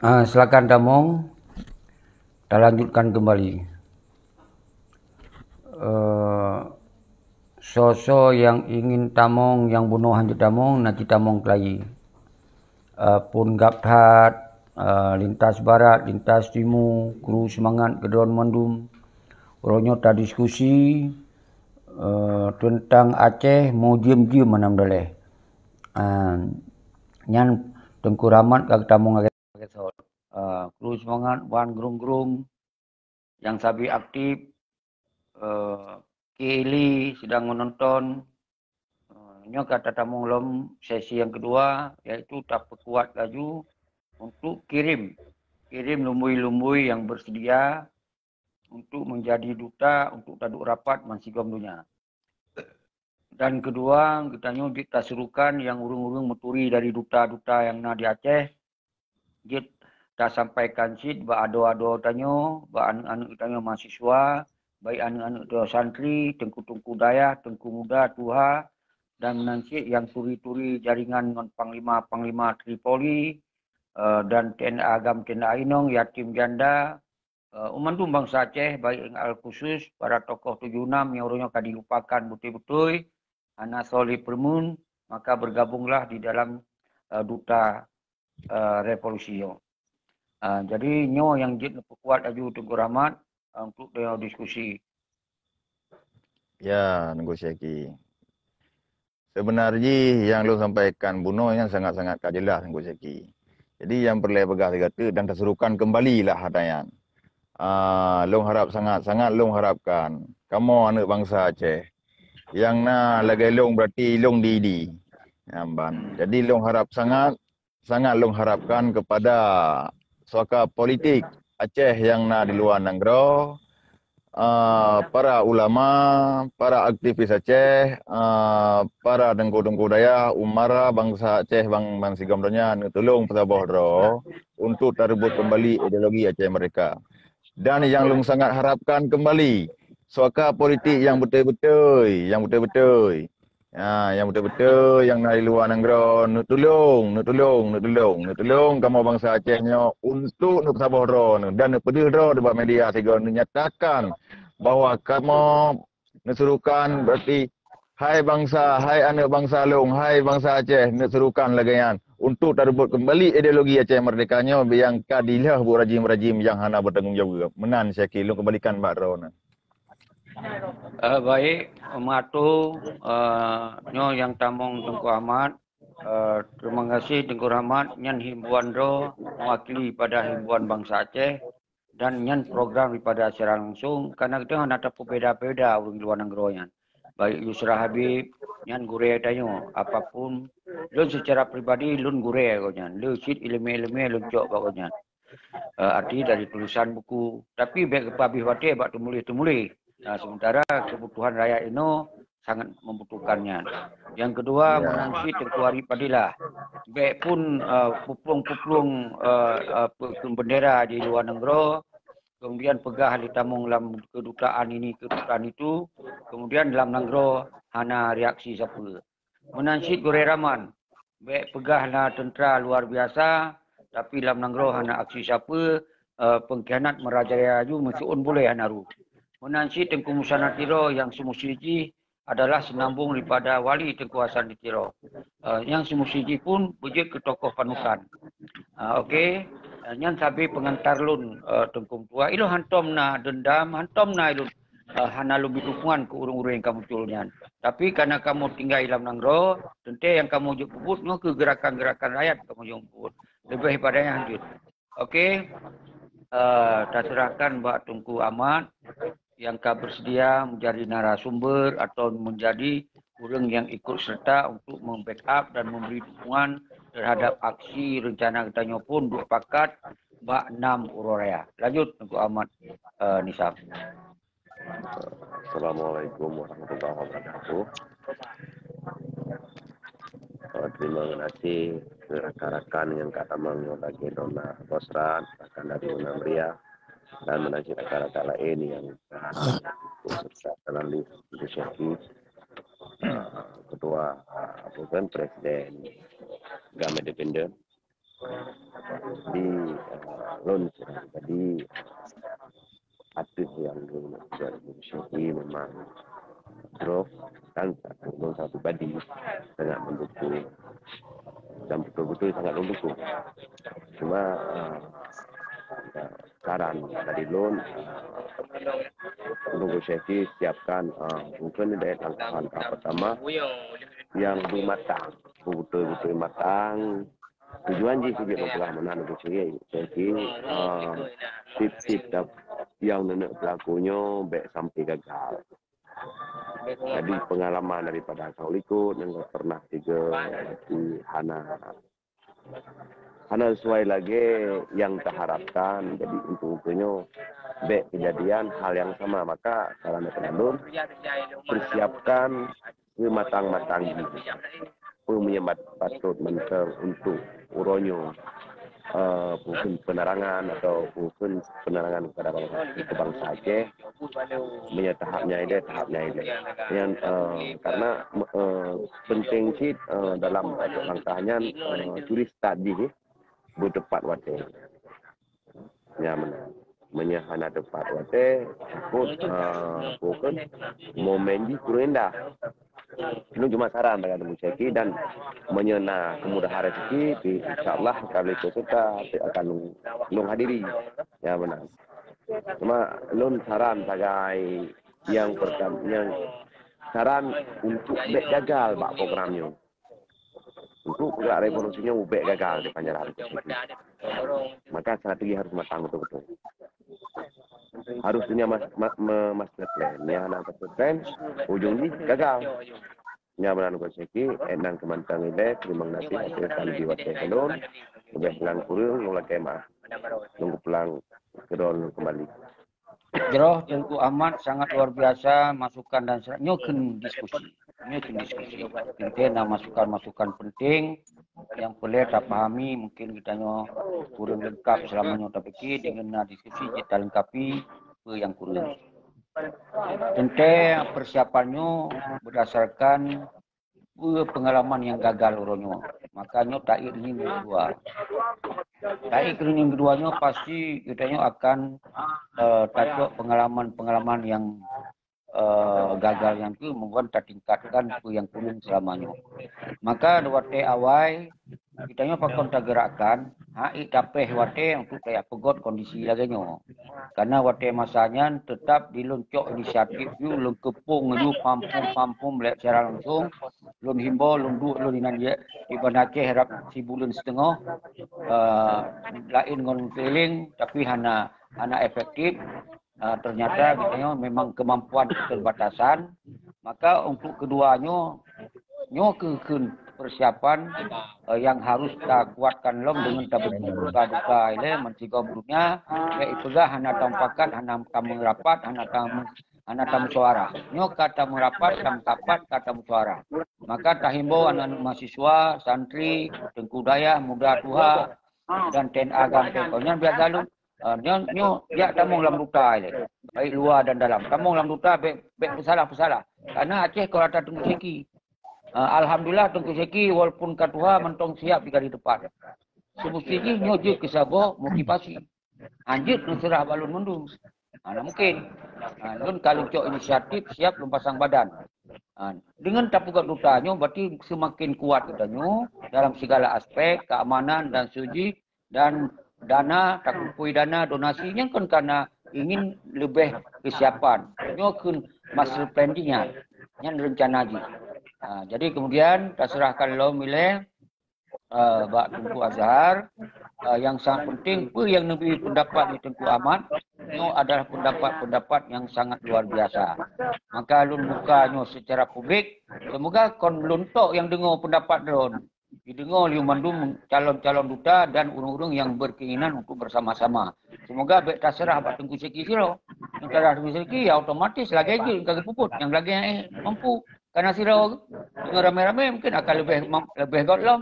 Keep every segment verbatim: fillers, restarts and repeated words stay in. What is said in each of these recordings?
Ah, silakan tamong. Talanjutkan kembali. Eh, soe-soe nyang ingin tamong, nyang bunoe hanjeuet tamong, na cit tamong keulayi. Eh, phon gab that, eh, lintas barat, lintas timu, kru seumangat keudroe mandum. Uroe nyoe tadiskusi, eh, teuntang Aceh mujeuem-jeuem manam daleh. Ah, nyan Teungku Rahmat ka geutamong lagèe sot. Ah, kru seumangat, Wan Grung-Grung nyang sabe aktif, eh, Kili sedang menonton. Eh, nyoe ka tatamong lom sesi nyang keudua, yaitu tapeukuat laju untuk kirim, kirim lumbui-lumbui nyang bersedia untuk menjadi duta untuk taduek rapat bansigom donya. Dan keudua, geutanyoe jeuet tasurukan nyang ureueng-ureueng meuturi dari duta-duta nyang na di Aceh, jeuet tasampaikan cit bak adoe-adoe tanyoe, bak aneuk-aneuk tanyoe mahasiswa, baik aneuk-aneuk tanyoe santri, teungku-teungku dayah, teungku muda, tuha, dan meunan cit nyang turi-turi jaringan ngon panglima-panglima Tripoli, eh, dan T N A agam, T N A inong, yatim janda, eh, u mandum bansa Aceh, baik nyang al khusus para tokoh tujoh nam nyang uroe nyoe ka dilupakan beutôi-beutôi, hana soe lé peureumeun, maka bergabunglah di dalam, eh, duta, eh, revolusi nyoe. Ah, jadi nyoe nyang jeuet neupeukuat laju Teungku Rahmat, ah, untuk tanyoe diskusi. Ya, Teungku Syeki. Seubeuna jih nyang lôn sampaikan bunoe nyan sangat-sangat ka jeulaih, Teungku Syeki. Jadi nyang peureulèe peugah sigoe teuk dan tasurukan keumbali lah ata nyan. Ah, lôn harap sangat-sangat lôn harapkan kamoe aneuk bansa Aceh nyang na lagèe lôn, berarti lôn di-di. Nyan ban. Jadi lôn harap sangat sangat lôn harapkan kepada suaka politik Aceh nyang na di luwa nanggroe, ah, para ulama, para aktivis Aceh, ah, para teungku-teungku dayah, umara bansa Aceh bang, bansigom donya neutulông peusaboh droe untuk tareubot keumbali ideologi Aceh Merdeka. Dan nyang lôn sangat harapkan keumbali suaka politik nyang beutôi-beutôi, nyang beutôi-beutôi. Ha, nyang beutôi-beutôi nyang na di luwa nanggroe, neutulông, neutulông, neutulông, neutulông kamoe bansa Aceh nyoe untuk neupeusaboh droe nyoe dan neupeudeuh droe bak media sigoe neunyatakan bahwa kamoe neusurukan, berarti, hai bansa, hai aneuk bansa lôn, hai bansa Aceh, neusurukan lagèe nyan untuk tareubot keumbali ideologi Aceh Merdeka nyoe nyang ka dilheueh buet rajim-rajim nyang hana beutanggung jaweueb. Meunan Syeki, lôn keumbalikan bak droeneuh. Eh, baik, Mato, eh, nyoe nyang tamong Teungku Ahmad. Eh, terima kasih Teungku Rahmat, nyan himbauan droe mewakili pada himbauan bansa Aceh dan nyan program daripada siaran langsung, karena kita hana tapeubeda-beda ureueng luwa nanggroe nyan. Baik Yusra Habib, nyan gurèe tanyoe, apapun, lôn secara pribadi lôn gurèe gobnyan, le cit ileumèe-ileumèe lôn cok bak gobnyan. Eh, arti dari tulisan buku. Tapi bèk geupeuhabéh watèe bak teumuléh-teumuléh. Nah, sementara kebutuhan rakyat inoe sangat membutuhkan nyan. Yang kedua, Ya. meunan cit Teungku Arif Fadilah. Bèk pun, eh, puplueng-puplueng, eh, eh, pe-, bendera di luwa nanggroe, kemudian peugah lé tamong lam kedutaan ini, kedutaan itu, kemudian lam nanggroe hana reaksi sapeue. Meunan cit gurèe Rahmat, bèk peugah na teuntra luar biasa, tapi lam nanggroe hana aksi sapeue, eh, pengkhianat merajalela laju meusyu'on buléh hana rôh. Meunan cit Teungku Musa Natiro nyang seumusie jih adalah seunambong daripada Wali Teungku Hasan di Tiro. Eh, nyang seumusie jih pun beujeuet keu tokoh panutan. Ah, oke. Eh, nyan sabe peungantar lôn, eh, Teungku Meutuah. Ilôn hantom na deundam, hantom na ilôn, eh, hana lôn bi dukungan keu ureueng-ureueng nyang ka muncul nyan. Tapi, karena kamoe tinggai lam nanggroe, teuntèe nyang kamoe jeuet peubuet nyoe keu geurakan-geurakan rakyat kamoe jeuet peubuet. Leubeh daripada nyan jeuet. Oke. Eh, taseurahkan bak Teungku Ahmad nyang ka bersedia menjadi narasumber atau menjadi ureueng nyang ikut serta untuk mem-backup dan memberi dukungan terhadap aksi rencana geutanyoe phôn duek pakat bak nam uroe raya. Lanjut Teungku Ahmad, eh, Nisam. Assalamualaikum warahmatullahi wabarakatuh. Eh, terima kasih keu rakan-rakan nyang ka tamong nyoe lagèe Dona Bosran, rakan dari Unamria, dan meunan cit rakan-rakan laén nyang ka ikut serta dalam list Syaki, eh, ketua, eh, apa kan, presiden GAM Independen. Jadi, eh, lôn secara pribadi, ateueh nyang lôn buat Ibu Syekhi memang droe dan satu lôn secara pribadi sangat mendukung dan betul-betul sangat mendukung. Cuma, eh, saran dari lôn, eh, Ibu Syekhi siapkan, eh, mungkin dari langkah-langkah pertama yang beumatang, beutôi-beutôi matang. Tujuan jih keu jeuet meupeugah meunan Ibu Syekhi, Syekhi, eh, tiep-tiep dap-, nyang neuneuk peulaku nyoe bèk sampai gagal. Jadi pengalaman daripada sang likot nyang ka pernah tiga, tapi hana, hana sesuai lagèe nyang taharapkan. Jadi untuk, untuk nyoe bèk kejadian hal yang sama. Maka saran dari lôn, persiapkan sematang-matang jih. Peue meunyoe pat-, patôt mantong untuk uroe nyoe, eh, peue kheun penerangan atau peue kheun penerangan kepada bangsa, ke bangsa Aceh, meunyoe tahap nyang ilèe, tahap nyang ilèe. Nyang, eh, karena, eh, penting cit, eh, dalam langkah nyan, eh, curi start jih, eh, beuteupat watèe. Nyan meunan. Meunyoe hana teupat watèe, takot, eh, peue kheun, momen jih kureueng indah. Nyoe cuma saran bagi Ibu Syekhi dan meunyoe na kemudahan rezeki, di, insya Allah kali peserta akan lôn, lôn hadiri. Nyan meunan. Cuma lôn saran sagai nyang pertam-, nyang saran untuk bèk gagal bak program nyoe. Untuk gerak revolusi nyoe bèk gagal di panjarahan. Maka strategi harus matang betul-betul. Harus punya mas-, ma-, ma-, master plan. Nyang hana master plan, ujong jih gagal. Nyan meunan Ibu Syekhi, eh, nyan keuh mantong ilèe, terima kasih atas kami di watèe ulôn. Leubeh kurang kureueng, ulôn lakèe maaf. Lôn geupulang keudroe lôn kembali. Jroh Teungku Ahmad sangat luar biasa masukan dan saran. Nyoe kheun diskusi. Nyoe kheun diskusi. Teuntèe na masukan-masukan penting nyang peureulèe tapahami, mungkin geutanyoe kureueng leungkap seulama nyoe tapike, deungon na diskusi jeuet talengkapi peue nyang kureueng. Teuntèe persiapan nyoe berdasarkan peue peungalaman nyang gagal uroe nyoe. Maka nyoe taék reunion nyang keudua. Taék reunion nyang keudua nyoe pasti geutanyoe akan, eh, tacok peungalaman-peungalaman nyang, eh, gagal nyan keuh meugon tatingkatkan peue nyang kureueng seulama nyoe. Maka di watèe awai, geutanyoe pakon tageurakkan, han ék tapéh watèe untuk tajak peugöt kondisi lagèe nyoe. Karena watèe masa nyan teutap di lôn cok inisiatif ju, lôn keupông ju pampung-pampung lé secara langsung, lôn himbau, lôn duek lôn inan jih di Banda Aceh rab sibuleuen siteungoh, eh, laén ngon keulieng, tapi hana, hana efektif. Ah, ternyata geutanyoe memang kemampuan keterbatasan. Maka untuk keudua nyoe, nyoe keuh kheun persiapan, eh, nyang harus takuatkan lom deungon tabeudôh duka-duka ilèe meusigom donya, bèk ipeugah hana tamupakat, hana tameurapat, hana tamu-, hana tamusyawarah. Nyoe ka tameurapat, tamupakat, ka tamusyawarah. Maka tahimbau aneuk-aneuk mahasiswa, santri, teungku dayah, muda tuha, dan T N A GAM T N K nyan biasa lom. Ah, nyoe, nyoe jak tamong lam duta ilèe, baik luwa dan dalam. Tamong lam duta bèk, bèk peusalah-peusalah. Karena Aceh kon rata Teungku Syekhi. Ah, alhamdulillah Teungku Syekhi walaupun ka tuha mantong siap di kali depan. Semesti jih nyoe jeuet keu saboh motivasi. Han jeuet neuseurah bak lôn mandum. Hana mungkin. Ah, lôn ka lôn cok inisiatif siap lôn pasang badan. Ah, deungon tapeugöt duta nyoe berarti semakin kuat geutanyoe dalam segala aspek keamanan dan seuji dan dana, takumpôi dana donasi nyang kon karena ingin leubeh kesiapan. Nyoe kheun master plan jih nyan, nyan rencana jih. Ha, jadi kemudian taseurahkan lom ilèe, eh, bak Teungku Azhar, eh, yang sangat penting, peue nyang neubri pendapat di Teungku Ahmad, nyoe adalah pendapat-pendapat yang sangat luar biasa. Maka lôn buka nyoe secara publik, semoga kon lôn tok nyang deungoe pendapat droen. Jideungoe lé mandum calon-calon duta dan ureueng-ureueng nyang berkeinginan untuk bersama-sama. Semoga bèk taseurah bak Teungku Syekhi sidroe. Nyang taseurah Teungku Syekhi, ya otomatis lagèe jeuet ka geupeubuet. Nyang lagèe nyan, eh, mampu. Karena sidroe deungon ramé-ramé mungkin akan leubeh mam-, leubeh göt lom.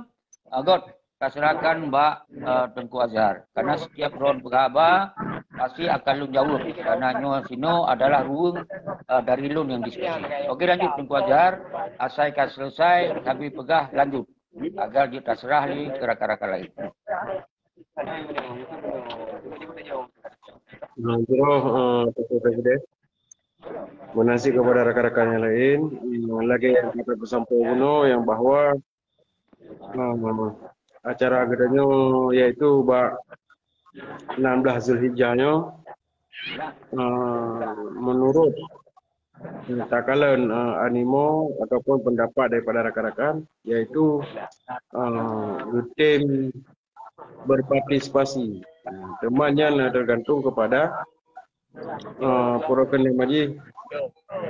Ah, göt, taseurahkan bak, eh, Teungku Azhar. Karena setiap droen peugah haba, pasti akan lôn jaweueb. Karena nyoe sinoe adalah ruweueng, eh, dari lôn nyang diskusi. Oke, lanjut Teungku Azhar. Asai ka selesai, kami peugah lanjut. Agar jeuet taseurah lé keu rakan-rakan laén. Nah, jroh, eh, Tuan Presiden. Meunan cit kepada rakan-rakan yang lain, eh, lagèe nyang ka tapeusampoe bunoe nyang bahwa, eh, acara geutanyoe yaitu bak enam belas Zulhijjah nyoe, eh, menurut, eh, takalon, eh, animo ataupun pendapat daripada rakan-rakan, yaitu, eh, geutem berpartisipasi. Teuma nyan tergantung kepada, eh, peue keunan jih,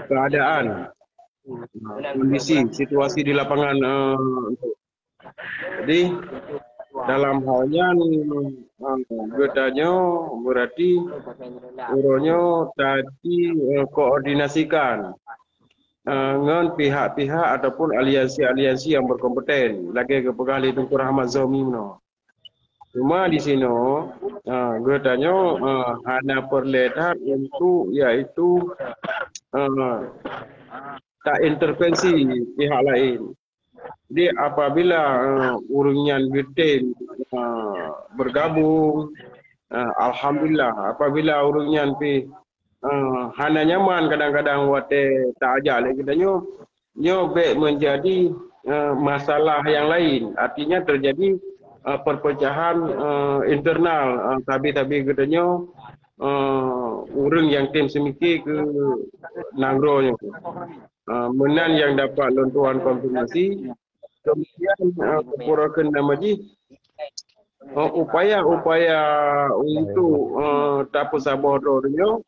keadaan, eh, kondisi, situasi di lapangan, eh, untuk. Jadi, dalam hal nyan, eh, geutanyoe berarti uroe nyoe tadi, eh, koordinasikan, eh, ngon pihak-pihak ataupun aliansi-aliansi yang berkompeten, lagèe geupeugah lé Teungku Rahmat Zohmi meunoe. Cuma di sinoe, eh, geutanyoe, eh, hana peureulèe that untuk, yaitu, eh, taintervensi pihak laén. Jadi, apabila, eh, ureueng nyan geutem, eh, bergabung, eh, alhamdulillah. Apabila ureueng nyan pih, eh, hana nyaman kadang-kadang watèe taajak lé geutanyoe, nyoe bèk menjadi, eh, masalah yang lain. Artinya terjadi, eh, perpecahan, eh, internal, eh, sabe-sabe geutanyoe, eh, ureueng nyang tem seumike keu nanggroe nyoe. Ah, meunan nyang dapat lôn tuan konfirmasi. Kemudian, ah, peue keunan jih, ah, upaya-upaya untuk, ah, tapeusaboh droe nyoe,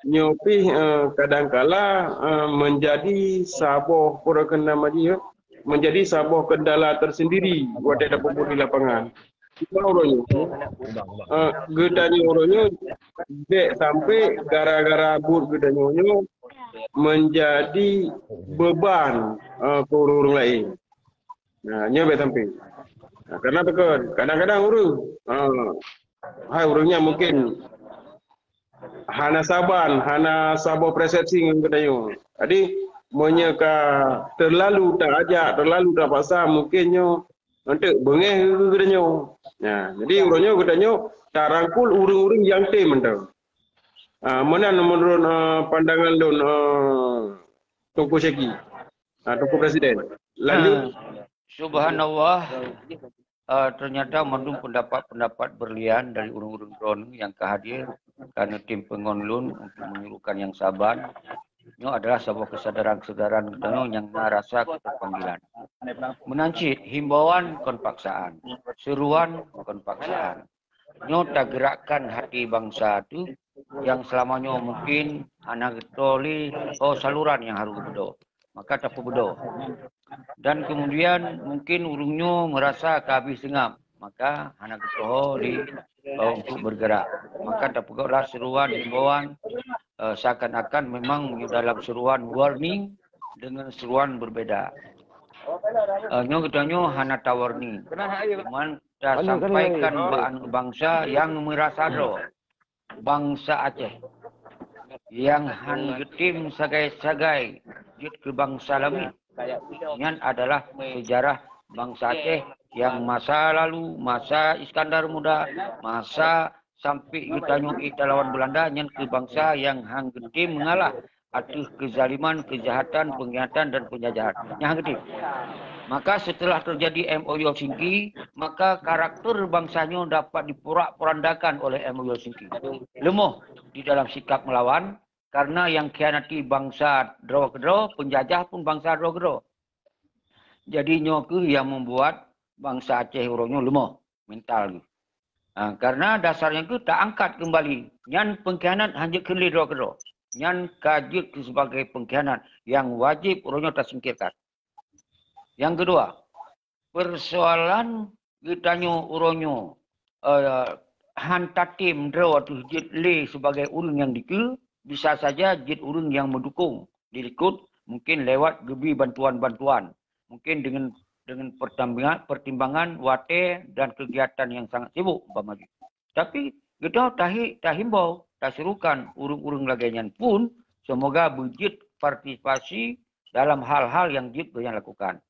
nyoe pih, ah, kadangkala, ah, menjadi saboh peue keunan jih, menjadi saboh kendala tersendiri watèe tapeubuet di lapangan. Cuma uroe nyoe, eh, geutanyoe uroe nyoe bèk sampai gara-gara buet geutanyoe nyoe menjadi beban, eh, keu ureueng-ureueng laén. Nah, nyoe bèk sampai. Nah, karena peue keuh, kadang-kadang ureueng, eh, hai ureueng nyan mungkin hana saban, hana saboh persepsi ngon geutanyoe. Jadi, meunyoe ka terlalu taajak, terlalu tapaksa, mungkin nyoe untuk beungèh geutanyoe. Nah, jadi uroe nyoe geutanyoe tarangkul ureueng-ureueng nyang tem mantong. Ah, meunan menurut, ah, pandangan lôn, ah, Teungku Syeki. Ah, Teungku Presiden. Lanjut. Ah. Subhanallah. Ah, ternyata mandum pendapat-pendapat berlian dari ureueng-ureueng droeneuh nyang ka hadir, karena tim peungon lôn untuk menyuruhkan nyang saban. Nyoe adalah saboh kesadaran-kesadaran geutanyoe nyang na rasa keterpanggilan. Meunan cit, himbauan kon paksaan, seruan kon paksaan. Nyoe tageurakkan hati bansa teuh nyang seulama nyoe mungkin hana geutoe lé, oh, saluran nyang harôh geubeudôh. Maka tapeubeudôh. Dan kemudian mungkin ureueng nyoe merasa ka habéh seungab, maka hana geutoe lé, eh, untuk bergerak. Maka tapeugahlah seruan, himbauan, eh, seakan-akan memang dalam seruan warning dengan seruan berbeda. Eh, nyoe geutanyoe hana tawarning. Cuman tasampaikan bak aneuk bansa nyang meurasa droe. Bansa Aceh nyang han geutem sagai-sagai jeuet keu bansa lamin. Nyan adalah sejarah bansa Aceh nyang masa lalu, masa Iskandar Muda, masa sampai geutanyoe ék talawan Belanda, nyan keu bansa nyang han geutem meungalah ateueh keuzaliman, keujahatan, peungkhianatan dan penjajahan. Nyang han geutem. Maka setelah terjadi M O U Helsinki, maka karakter bansa nyoe dapat diporak-porandakan oleh M O U Helsinki. Leumoh di dalam sikap melawan, karena nyang khianati bansa droe keudroe, penjajah pun bansa droe keudroe. Jadi nyoe keuh nyang membuat bansa Aceh uroe nyoe leumoh mental geuh. Ha, karena dasar nyan keuh taangkat keumbali. Nyan peungkhianat han jeuet kheun lé droe keudroe. Nyan ka jeuet keu sebagai peungkhianat nyang wajéb uroe nyoe tasingkirkan. Nyang keudua, persoalan geutanyoe uroe nyoe, eh, han tatem droe ateueh jeuet lé sebagai ureueng nyang dikeue, bisa saja jeuet ureueng nyang meudukong di likot, mungkin lewat geubri bantuan-bantuan, mungkin dengan, dengan pertimbangan, pertimbangan watèe dan kegiatan nyang sangat sibuk umpama jih. Tapi geutanyoe tahi-, tahimbau, tasurukan ureueng-ureueng lagèe nyan pun seumoga beujeuet partisipasi dalam hal-hal nyang jeuet gobnyan lakukan.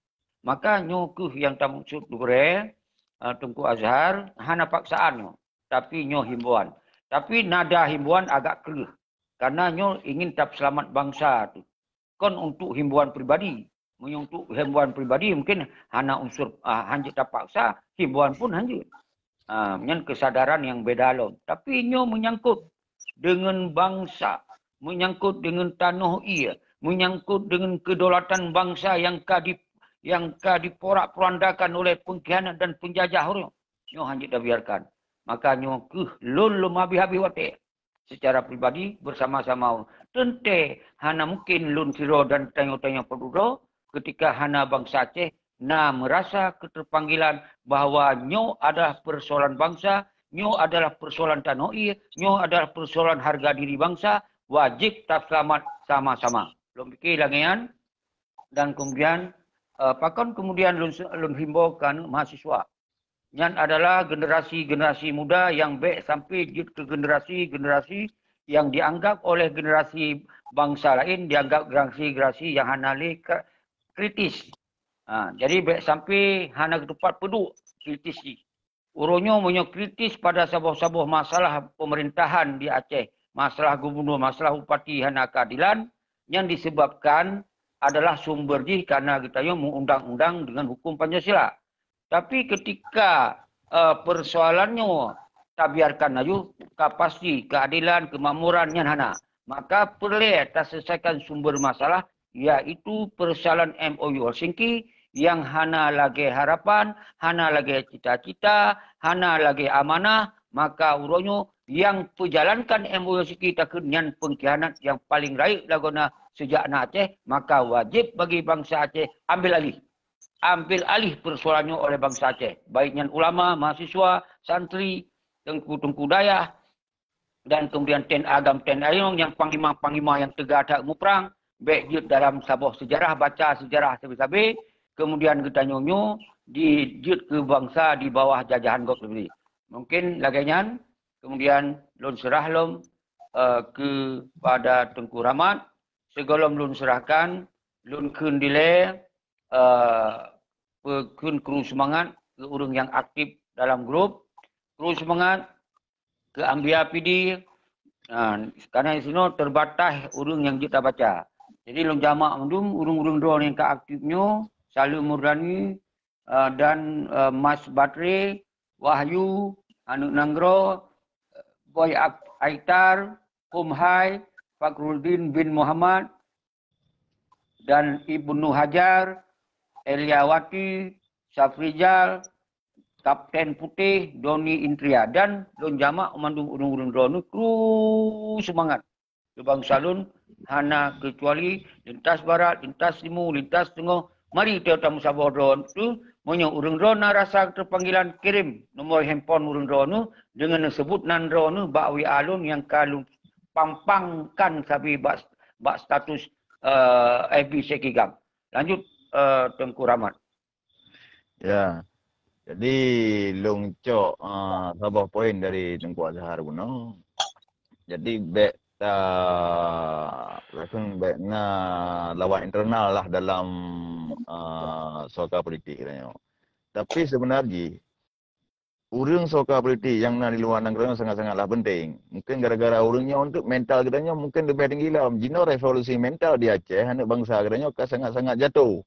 Maka nyoe keuh nyang tamuksud gurèe, eh, Teungku Azhar, hana paksaan nyoe, tapi nyoe himbauan. Tapi nada himbauan agak kreueh. Karena nyoe ingin tapeuseulamat bansa tu. Kon untuk himbauan pribadi. Meunyoe untuk himbauan pribadi mungkin hana unsur, ah, hanjeuet tapaksa, himbauan pun hanjeuet. Ah, nyan kesadaran yang beda lom. Tapi nyoe menyangkut dengan bangsa, menyangkut dengan tanoh ie, menyangkut dengan kedaulatan bangsa yang ka di, yang ka diporak-porandakan oleh pengkhianat dan penjajah uroe nyoe, hanjeuet tabiarkan. Maka nyoe keuh lôn lom habéh-habéh watée secara pribadi bersama-sama. Teuntée hana mungkin lôn sidroe dan tanyoe-tanyoe padubdroe ketika hana bansa Aceh na merasa keterpanggilan bahwa nyoe adalah persoalan bangsa, nyoe adalah persoalan tanoh ie, nyoe adalah persoalan harga diri bangsa, wajib taseulamat sama-sama. Lôn pikir lagée nyan, dan kemudian, eh, pakon kemudian lôn, lôn himbau keu mahasiswa. Nyan adalah generasi-generasi muda nyang bék sampai jeuet keu generasi-generasi nyang dianggap oleh generasi bansa laén, dianggap generasi-generasi nyang hana lé ka-, kritis. Ha, jadi bék sampai hana geutupat peuduek kritis jih. Uroe nyoe meunyoe kritis pada saboh-saboh masalah pemerintahan di Aceh, masalah gubernur, masalah bupati hana keadilan, nyan disebabkan adalah sumber jih karena geutanyoe meuundang-undang dengan hukum Pancasila. Tapi ketika, eh, persoalan nyoe tabiarkan laju, ka pasti keadilan, kemakmuran nyan hana. Maka peureulée taselesaikan sumber masalah, yaitu persoalan M O U Helsinki yang hana lagée harapan, hana lagée cita-cita, hana lagée amanah, maka uroe nyoe nyang peujalankan M O U Helsinki takheun nyan pengkhianat nyang paleng rayeuk lagoena sejak na Aceh, maka wajib bagi bansa Aceh ambil alih. Ambil alih persoalan nyoe oleh bansa Aceh, baik nyan ulama, mahasiswa, santri, teungku-teungku dayah, dan kemudian ten agam ten ayong nyang panglima-panglima nyang teuga that muprang, bék jeuet dalam saboh sejarah, baca sejarah sabe-sabe, kemudian geutanyoe nyoe dijeuet keu bansa di bawah jajahan gob sendiri. Mungkin lagée nyan, kemudian lôn serah lom, eh, kepada Teungku Rahmat. Sigohlom lôn serahkan, lôn kheun dilée, eh, peukheun kru seumangat keu ureuëng nyang aktif dalam grup, kru seumangat keu Ambia P D, ha, karena di sinoe terbatas ureuëng nyang jeuet tabaca. Jadi lôn jamak mandum ureuëng-ureuëng droe nyang ka aktif nyoe, Salim Murdani, eh, dan, eh, Mas Badri, Wahyu, Aneuk Nanggroe, Boy Ak-, Aitar, Kumhai, Fakhruddin bin Muhammad, dan Ibnu Hajar, Eliawati, Safrijal, Kapten Putih, Doni Intria, dan lôn jamak mandum ureuëng-ureuëng droeneuh kru seumangat. Keu bansa lôn hana keucuali lintas barat, lintas timu, lintas teungoh. Mari ta-, tameusaboh droe tu, meunyoe ureuëng droe na rasa keupanggilan, kirém nomor handphone ureuëng droeneuh deungon neuseubut nan droeneuh bak W A lôn nyang ka lôn pang-pangkan sabe bak, bak status, eh, F B Sekigam. Lanjut, eh, Teungku Rahmat. Ya. Jadi lôn cok, ah, saboh poin dari Teungku Azhar bunoe. Jadi bék ta-, rakan bék na lawan internal lah dalam, ah, soka politik geutanyoe. Tapi sebenarnya ureuëng soka politik nyang na di luwa nanggroe nyoe sangat-sangatlah penting. Mungkin gara-gara ureuëng nyoe untuk mental geutanyoe mungkin leubeh tinggi lom. Jinoe revolusi mental di Aceh, aneuk bansa geutanyoe ka sangat-sangat jatuh.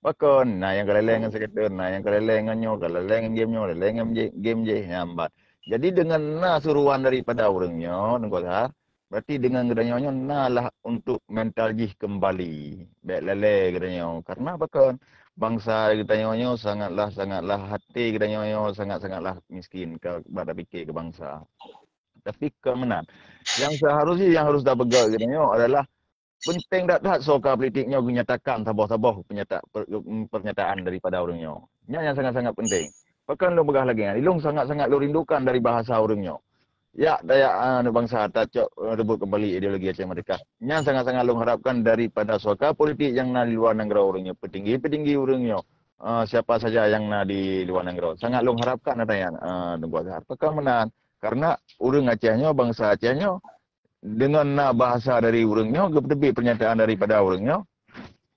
Pakon, na nyang ka leleng ngon sektor, na nyang ka leleng ngon nyoe, ka leleng ngon game nyoe, leleng ngon je-, game jih, nyambat. Jadi dengan na suruhan daripada ureuëng nyoe, Teungku Azhar, berarti dengan geutanyoe nyoe na lah untuk mental jih kembali. Bék leleng geutanyoe. Karena pakon, bansa geutanyoe nyoe sangatlah, sangatlah, hati geutanyoe nyoe sangat-sangatlah miskin ka bak tapike keu bansa. Tapi kon meunan. Yang seharusnya yang harus tapeugah geutanyoe adalah penting that-that soka politik nyoe geunyatakan saboh-saboh penyata-, per-, pernyataan daripada ureuëng nyoe. Nyan yang sangat-sangat penting. Pakon lôn peugah lagée nyan, lôn sangat-sangat lôn rindukan dari bahasa ureuëng nyoe. Yak, yak, ah, aneuk bansa tacok, eh, rebut kembali ideologi Aceh Merdeka. Nyan sangat-sangat lôn harapkan daripada soka politik nyang na di luwa nanggroe ureuëng nyoe, petinggi-petinggi ureuëng nyoe, eh, siapa saja yang na di luwa nanggroe. Sangat lôn harapkan ata nyan, eh, Teungku Azhar. Pakon meunan? Karena ureuëng Aceh nyoe, bansa Aceh nyoe, dengan na bahasa dari ureuëng nyoe, geuteubiet pernyataan daripada ureuëng nyoe,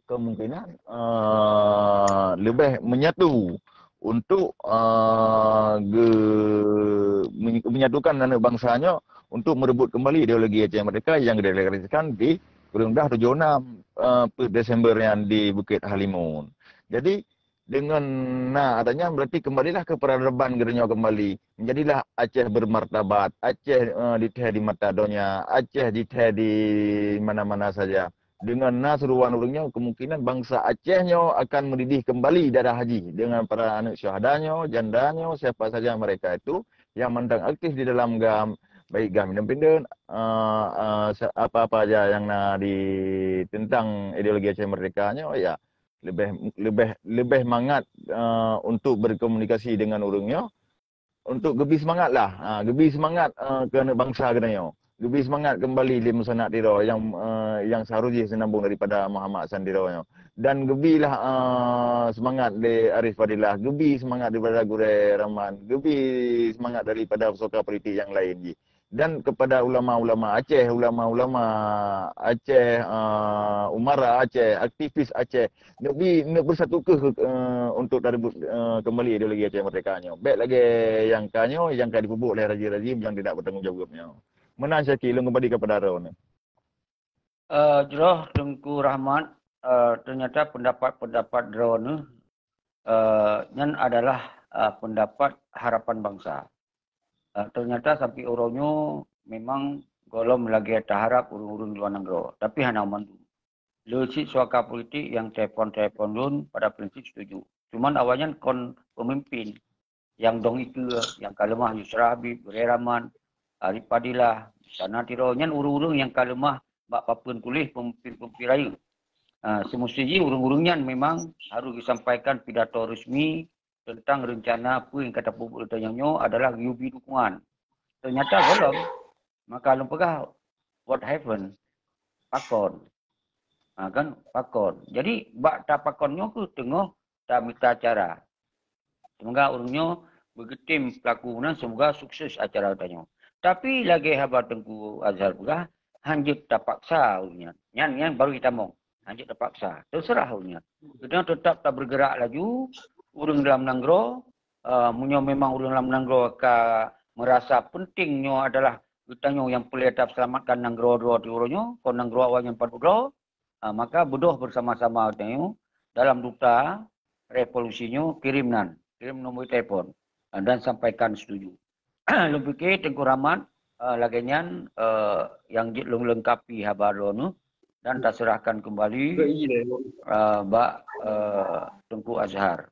kemungkinan, eh, leubeh menyatu untuk, eh, ge-, menye-, menyatukan aneuk bansa nyoe untuk merebut kembali ideologi Aceh Merdeka yang dideklarasikan di Kureueng Dah tujoh enam, eh, peuet Desember nyan di Bukit Halimun. Jadi, dengan na adanya berarti kembalilah ke peradaban geutanyoe kembali. Menjadilah Aceh bermartabat, Aceh, eh, dithèe di mata donya, Aceh dithèe di mana-mana saja. Dengan na seruan ureueng nyoe, kemungkinan bangsa Aceh nyoe akan mendidih kembali darah jih dengan para aneuk syuhada nyoe, janda nyoe, siapa saja mereka itu yang mantong aktif di dalam GAM, baik GAM independen, eh, eh, se-, apa-apa aja yang na di tentang ideologi Aceh Merdeka nyoe, ya, lebih, lebih, lebih mangat, eh, untuk berkomunikasi dengan ureueng nyoe, untuk geubi seumangat lah. Ha, geubi seumangat, eh, keu aneuk bansa geutanyoe. Geubi seumangat kembali lé Meusanak Tiro yang, eh, yang seharusnya sinambong daripada Muhammad Hasan Tiro nyoe. Dan geubilah, eh, seumangat lé Arif Fadilah, geubi seumangat daripada Gurèe Rahman, geubi seumangat daripada pusaka politik yang lain jih. Dan kepada ulama-ulama Aceh, ulama-ulama Aceh, eh, umara Aceh, aktivis Aceh, neuk bi, neuk beusatu keuh, eh, untuk tarebut, eh, kembali ideologi Aceh Merdeka nyoe. Bèk lagèe nyang ka nyoe, nyang ka dipeubuet lé rajim-rajim nyang tidak bertanggung jawab nyoe. Meunan Syaki, lôn kembali kepada droeneuh. Eh, jroh Teungku Rahmat, eh, ternyata pendapat-pendapat droeneuh, eh, nyan adalah, eh, pendapat harapan bangsa. Eh, ternyata sampai uroe nyoe memang gohlom lagèe taharap ureueng-ureueng luwa nanggroe, tapi hana mandum. Le cit suaka politik nyang telepon-telepon lôn pada prinsip setuju. Cuman awaknyan kon pemimpin. Nyang dong ikeue, nyang ka leumah Yusra Habib, Gurèe Rahman, Arif Fadilah, Meusanak Tiro, nyan ureueng-ureueng nyang ka leumah bak papeuen tuléh pemimpin-pemimpin rayeuk. Ah, semesti jih ureueng-ureueng nyan memang harus disampaikan pidato resmi tentang rencana peue nyang ka tapeubuet lé tanyoe nyoe adalah geuyue bi dukungan. Ternyata gohlom, maka lôn peugah, what happened? Pakon. Ha, kan? Pakon. Jadi, bak tapakon nyoe keuh teungoh tamita cara. Semoga ureueng nyoe beugeutem pelaku meunan, semoga sukses acara geutanyoe. Tapi lagèe haba Teungku Azhar peugah, hanjeuet tapaksa ureueng nyan. Nyan, nyan baru jitamong. Hanjeuet tapaksa. Terserah ureueng nyan. Geutanyoe teutap tabeureugerak laju, ureueng dalam nanggroe, eh, meunyoe memang ureueng dalam nanggroe ka meurasa penting nyoe adalah geutanyoe nyang peureulèe taseulamatkan nanggroe droe di uroe nyoe, kon nanggroe awaknyan padub droe, ah, maka beudôh beusama-sama tanyoe dalam duta revolusi nyoe kirém nan, kirém nomor telepon, ah, dan sampaikan setuju. Lôn pike Teungku Rahmat, ah, lagèe nyan, eh, nyang jeuet lôn leungkapi haba droeneuh dan taseurahkan keumbali, eh, bak, eh, Teungku Azhar.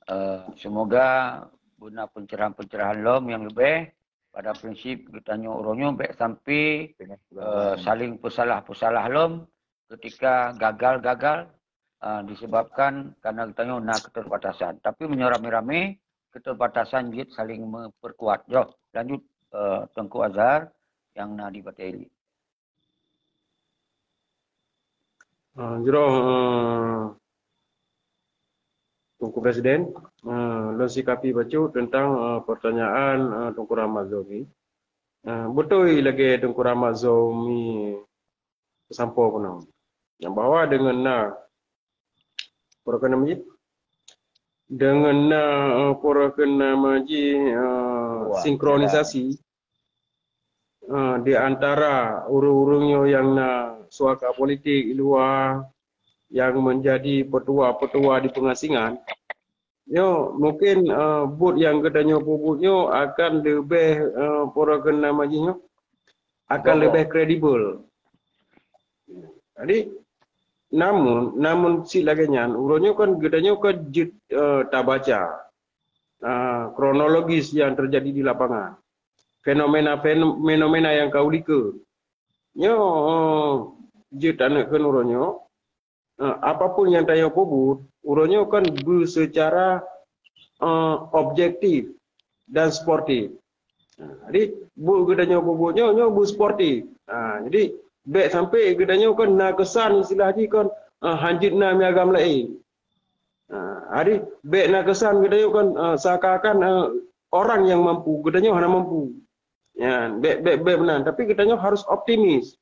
Eh, semoga beuna pencerahan-pencerahan lom nyang leubeh pada prinsip geutanyoe uroe nyoe bèk sampai, eh, saling peusalah-peusalah lom ketika gagal-gagal, eh, disebabkan karena geutanyoe na keterbatasan. Tapi meunyoe ramé-ramé, keterbatasan jeuet saling memperkuat. Jroh, lanjut, eh, Teungku Azhar nyang na di Bateli. Ah, jroh, eh, Teungku Presiden, eh, lôn sikapi bacut tentang, eh, pertanyaan, eh, Teungku Rahmat Zomi. Eh, beutôi lagèe Teungku Rahmat Zomi peusampoe keunoe, nyang bahwa deungon na, peue keunan jih, deungon na, eh, peue keunan jih, eh, sinkronisasi, eh, di antara ureueng-ureueng nyoe nyang na suaka politik di luwa nyang menjadi peutua-peutua di pengasingan, nyoe mungkin, eh, buet nyang geutanyoe peubuet nyoe akan leubeh, eh, peue keunan jih nyoe, akan leubeh kredibel. Jadi, namun, namun cit lagèe nyan, uroe nyoe kan geutanyoe kan jeuet, eh, tabaca, eh, kronologis nyang teujadi di lapangan. Fenomena-fenomena nyang ka u likot. Nyoe, eh, jeuet taneuk kheun uroe nyoe, eh, apapun nyang tanyoe peubuet, uroe nyoe kan beuseucara, eh, objektif dan sportif. Nah, jadi, buet geutanyoe peubuet nyoe, nyoe beusportif. Ha, jadi, bèk sampai geutanyoe kan na keusan istilah jih kan, eh, hanjeuet na miagam laén. Ha, jadi, bèk na keusan geutanyoe kan, eh, seakan-akan, eh, orang nyang mampu, geutanyoe hana mampu. Nyan, bèk, bèk, bèk meunan. Tapi geutanyoe harus optimis.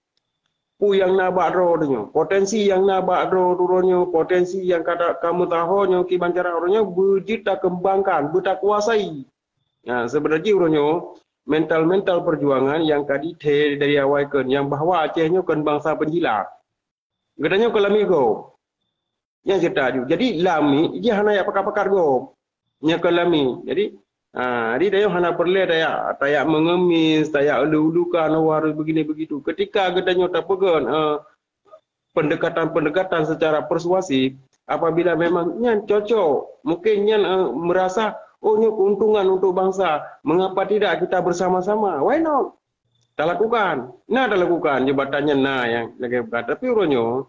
Peue nyang na bak droe nyoe, potensi nyang na bak droe, droe nyoe, potensi nyang ka ta-, ka meusaho nyoe, kiban cara droe nyoe beujeuet takeumbangkan, beutakuasai. Nah, seubeuna jih uroe nyoe, mental-mental perjuangan nyang ka jithèe dari awai kheun, nyang bahwa Aceh nyoe kon bansa penjilat. Geutanyoe kon lami gob. Nyang ceurita ju. Jadi lami jih hana jak pakat-pakat gob. Nyang kon lami. Jadi, ha, jadi tanyoe hana peureulèe tajak, tajak mengemis, tajak ulu-ulukan, oh, harus begini begitu. Ketika geutanyoe tapeugöt, eh, pendekatan-pendekatan secara persuasif, apabila memang nyan cocok, mungkin nyan, eh, merasa, "Oh, nyoe keuntungan untuk bangsa, mengapa tidak kita bersama-sama? Why not?" Talakukan. Na talakukan, jabatan nyan na nyang lagèe bukan. Tapi uroe nyoe,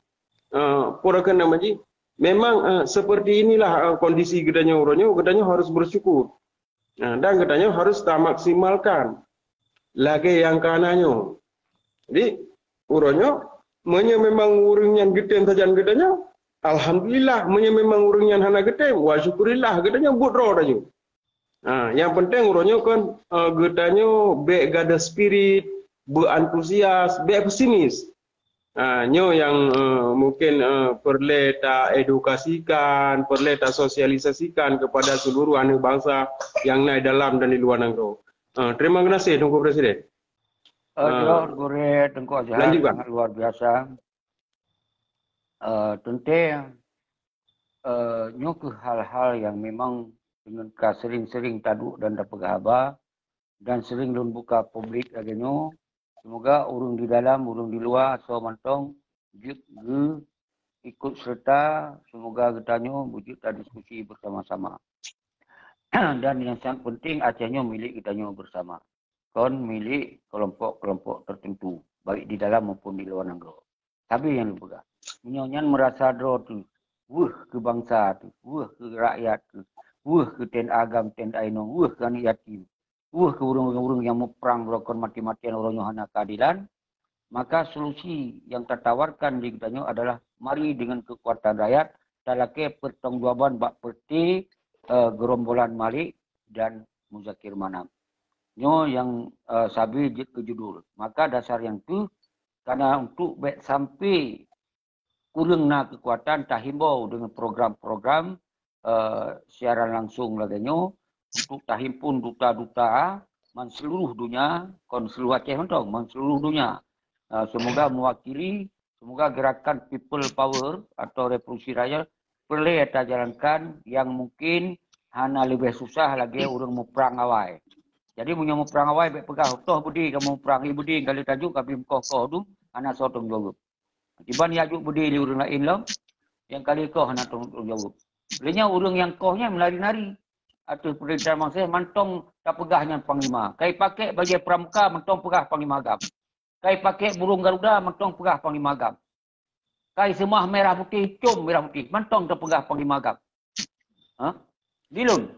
eh, peue keunan jih, memang, eh, seperti inilah, eh, kondisi geutanyoe uroe nyoe, geutanyoe harus bersyukur. Nah, dan geutanyoe harus tamaksimalkan lagèe nyang ka na nyoe. Jadi, uroe nyoe, meunyoe memang ureueng nyan geutem sajan geutanyoe, alhamdulillah. Meunyoe memang ureueng nyan hana geutem, wa syukurillah, geutanyoe buet droe tanyoe. Ha, nyang penting uroe nyoe kon, eh, geutanyoe bèk gadoh spirit, beuantusias, bèk pesimis. Ha, nyoe nyang, eh, mungkin, eh, peureulèe taedukasikan, peureulèe tasosialisasikan kepada seluruh aneuk bansa nyang na di dalam dan di luwa nanggroe. Eh, terima kasih, Teungku Presiden. Eh, Ah, jroh gurèe Teungku Azhar, lanjutkan. Sangat luar biasa. Eh, teuntèe, eh, nyoe keuh hal-hal nyang memang deungon ka sering-sering taduek dan tapeugah haba dan sering lôn buka publik lagèe nyoe. Semoga ureueng di dalam, ureueng di luwa, asoe mantong jeuet geu ikut serta, semoga geutanyoe beujeuet tadiskusi bersama-sama. Dan nyang sangat penting, Aceh nyoe milék geutanyoe bersama. Kon milék kelompok-kelompok tertentu, baik di dalam maupun di luwa nanggroe. Sabe nyang lôn peugah. Meunyoe nyan meurasa droe teuh, weueh keu bansa teuh, weueh keu rakyat teuh, weueh keu T N A agam, T N A inong, weueh keu aneuk yatim, weueh keu ureueng-ureueng nyang muprang droe kon mati-matian uroe nyoe hana keadilan, maka solusi nyang tatawarkan di geutanyoe adalah mari deungon keukuatan rakyat talakèe pertanggungjawaban bak peureute, eh, geurombolan Malik dan Muzakir Manaf. Nyoe nyang, eh, sabe jeuet keu judul. Maka dasar nyang teuh kana untuk bèk sampai kureueng na keukuatan, tahimbau deungon program-program, eh, siaran langsung lagèe nyoe untuk tahimpun duta-duta man seluruh dunia, kon seluruh Aceh mantong, man seluruh dunia. Eh, semoga mewakili, semoga gerakan people power atau revolusi rakyat peureulèe tajalankan nyang mungkin hana leubeh susah lagèe ureueng muprang awai. Jadi meunyoe muprang awai bèk peugah, "Toh beudé kamoe muprang, eh beudé ka lheueh tajok ka pih meukoh-koh dum, hana soe tanggung jaweueb." Kiban jak jok beudé lé ureueng laén lom, nyang ka lheueh koh hana tanggung jaweueb. Lé nyan ureueng nyang koh nyan meunari-nari ateueh peurintah bansa mantong tapeugah nyan panglima. Kai pakèk bajèe pramuka mantong peugah panglima agam. Kai pakèk burông Garuda mantong peugah panglima agam. Kai seumah merah putih, com merah putih mantong tapeugah panglima agam. Ha? Di lôn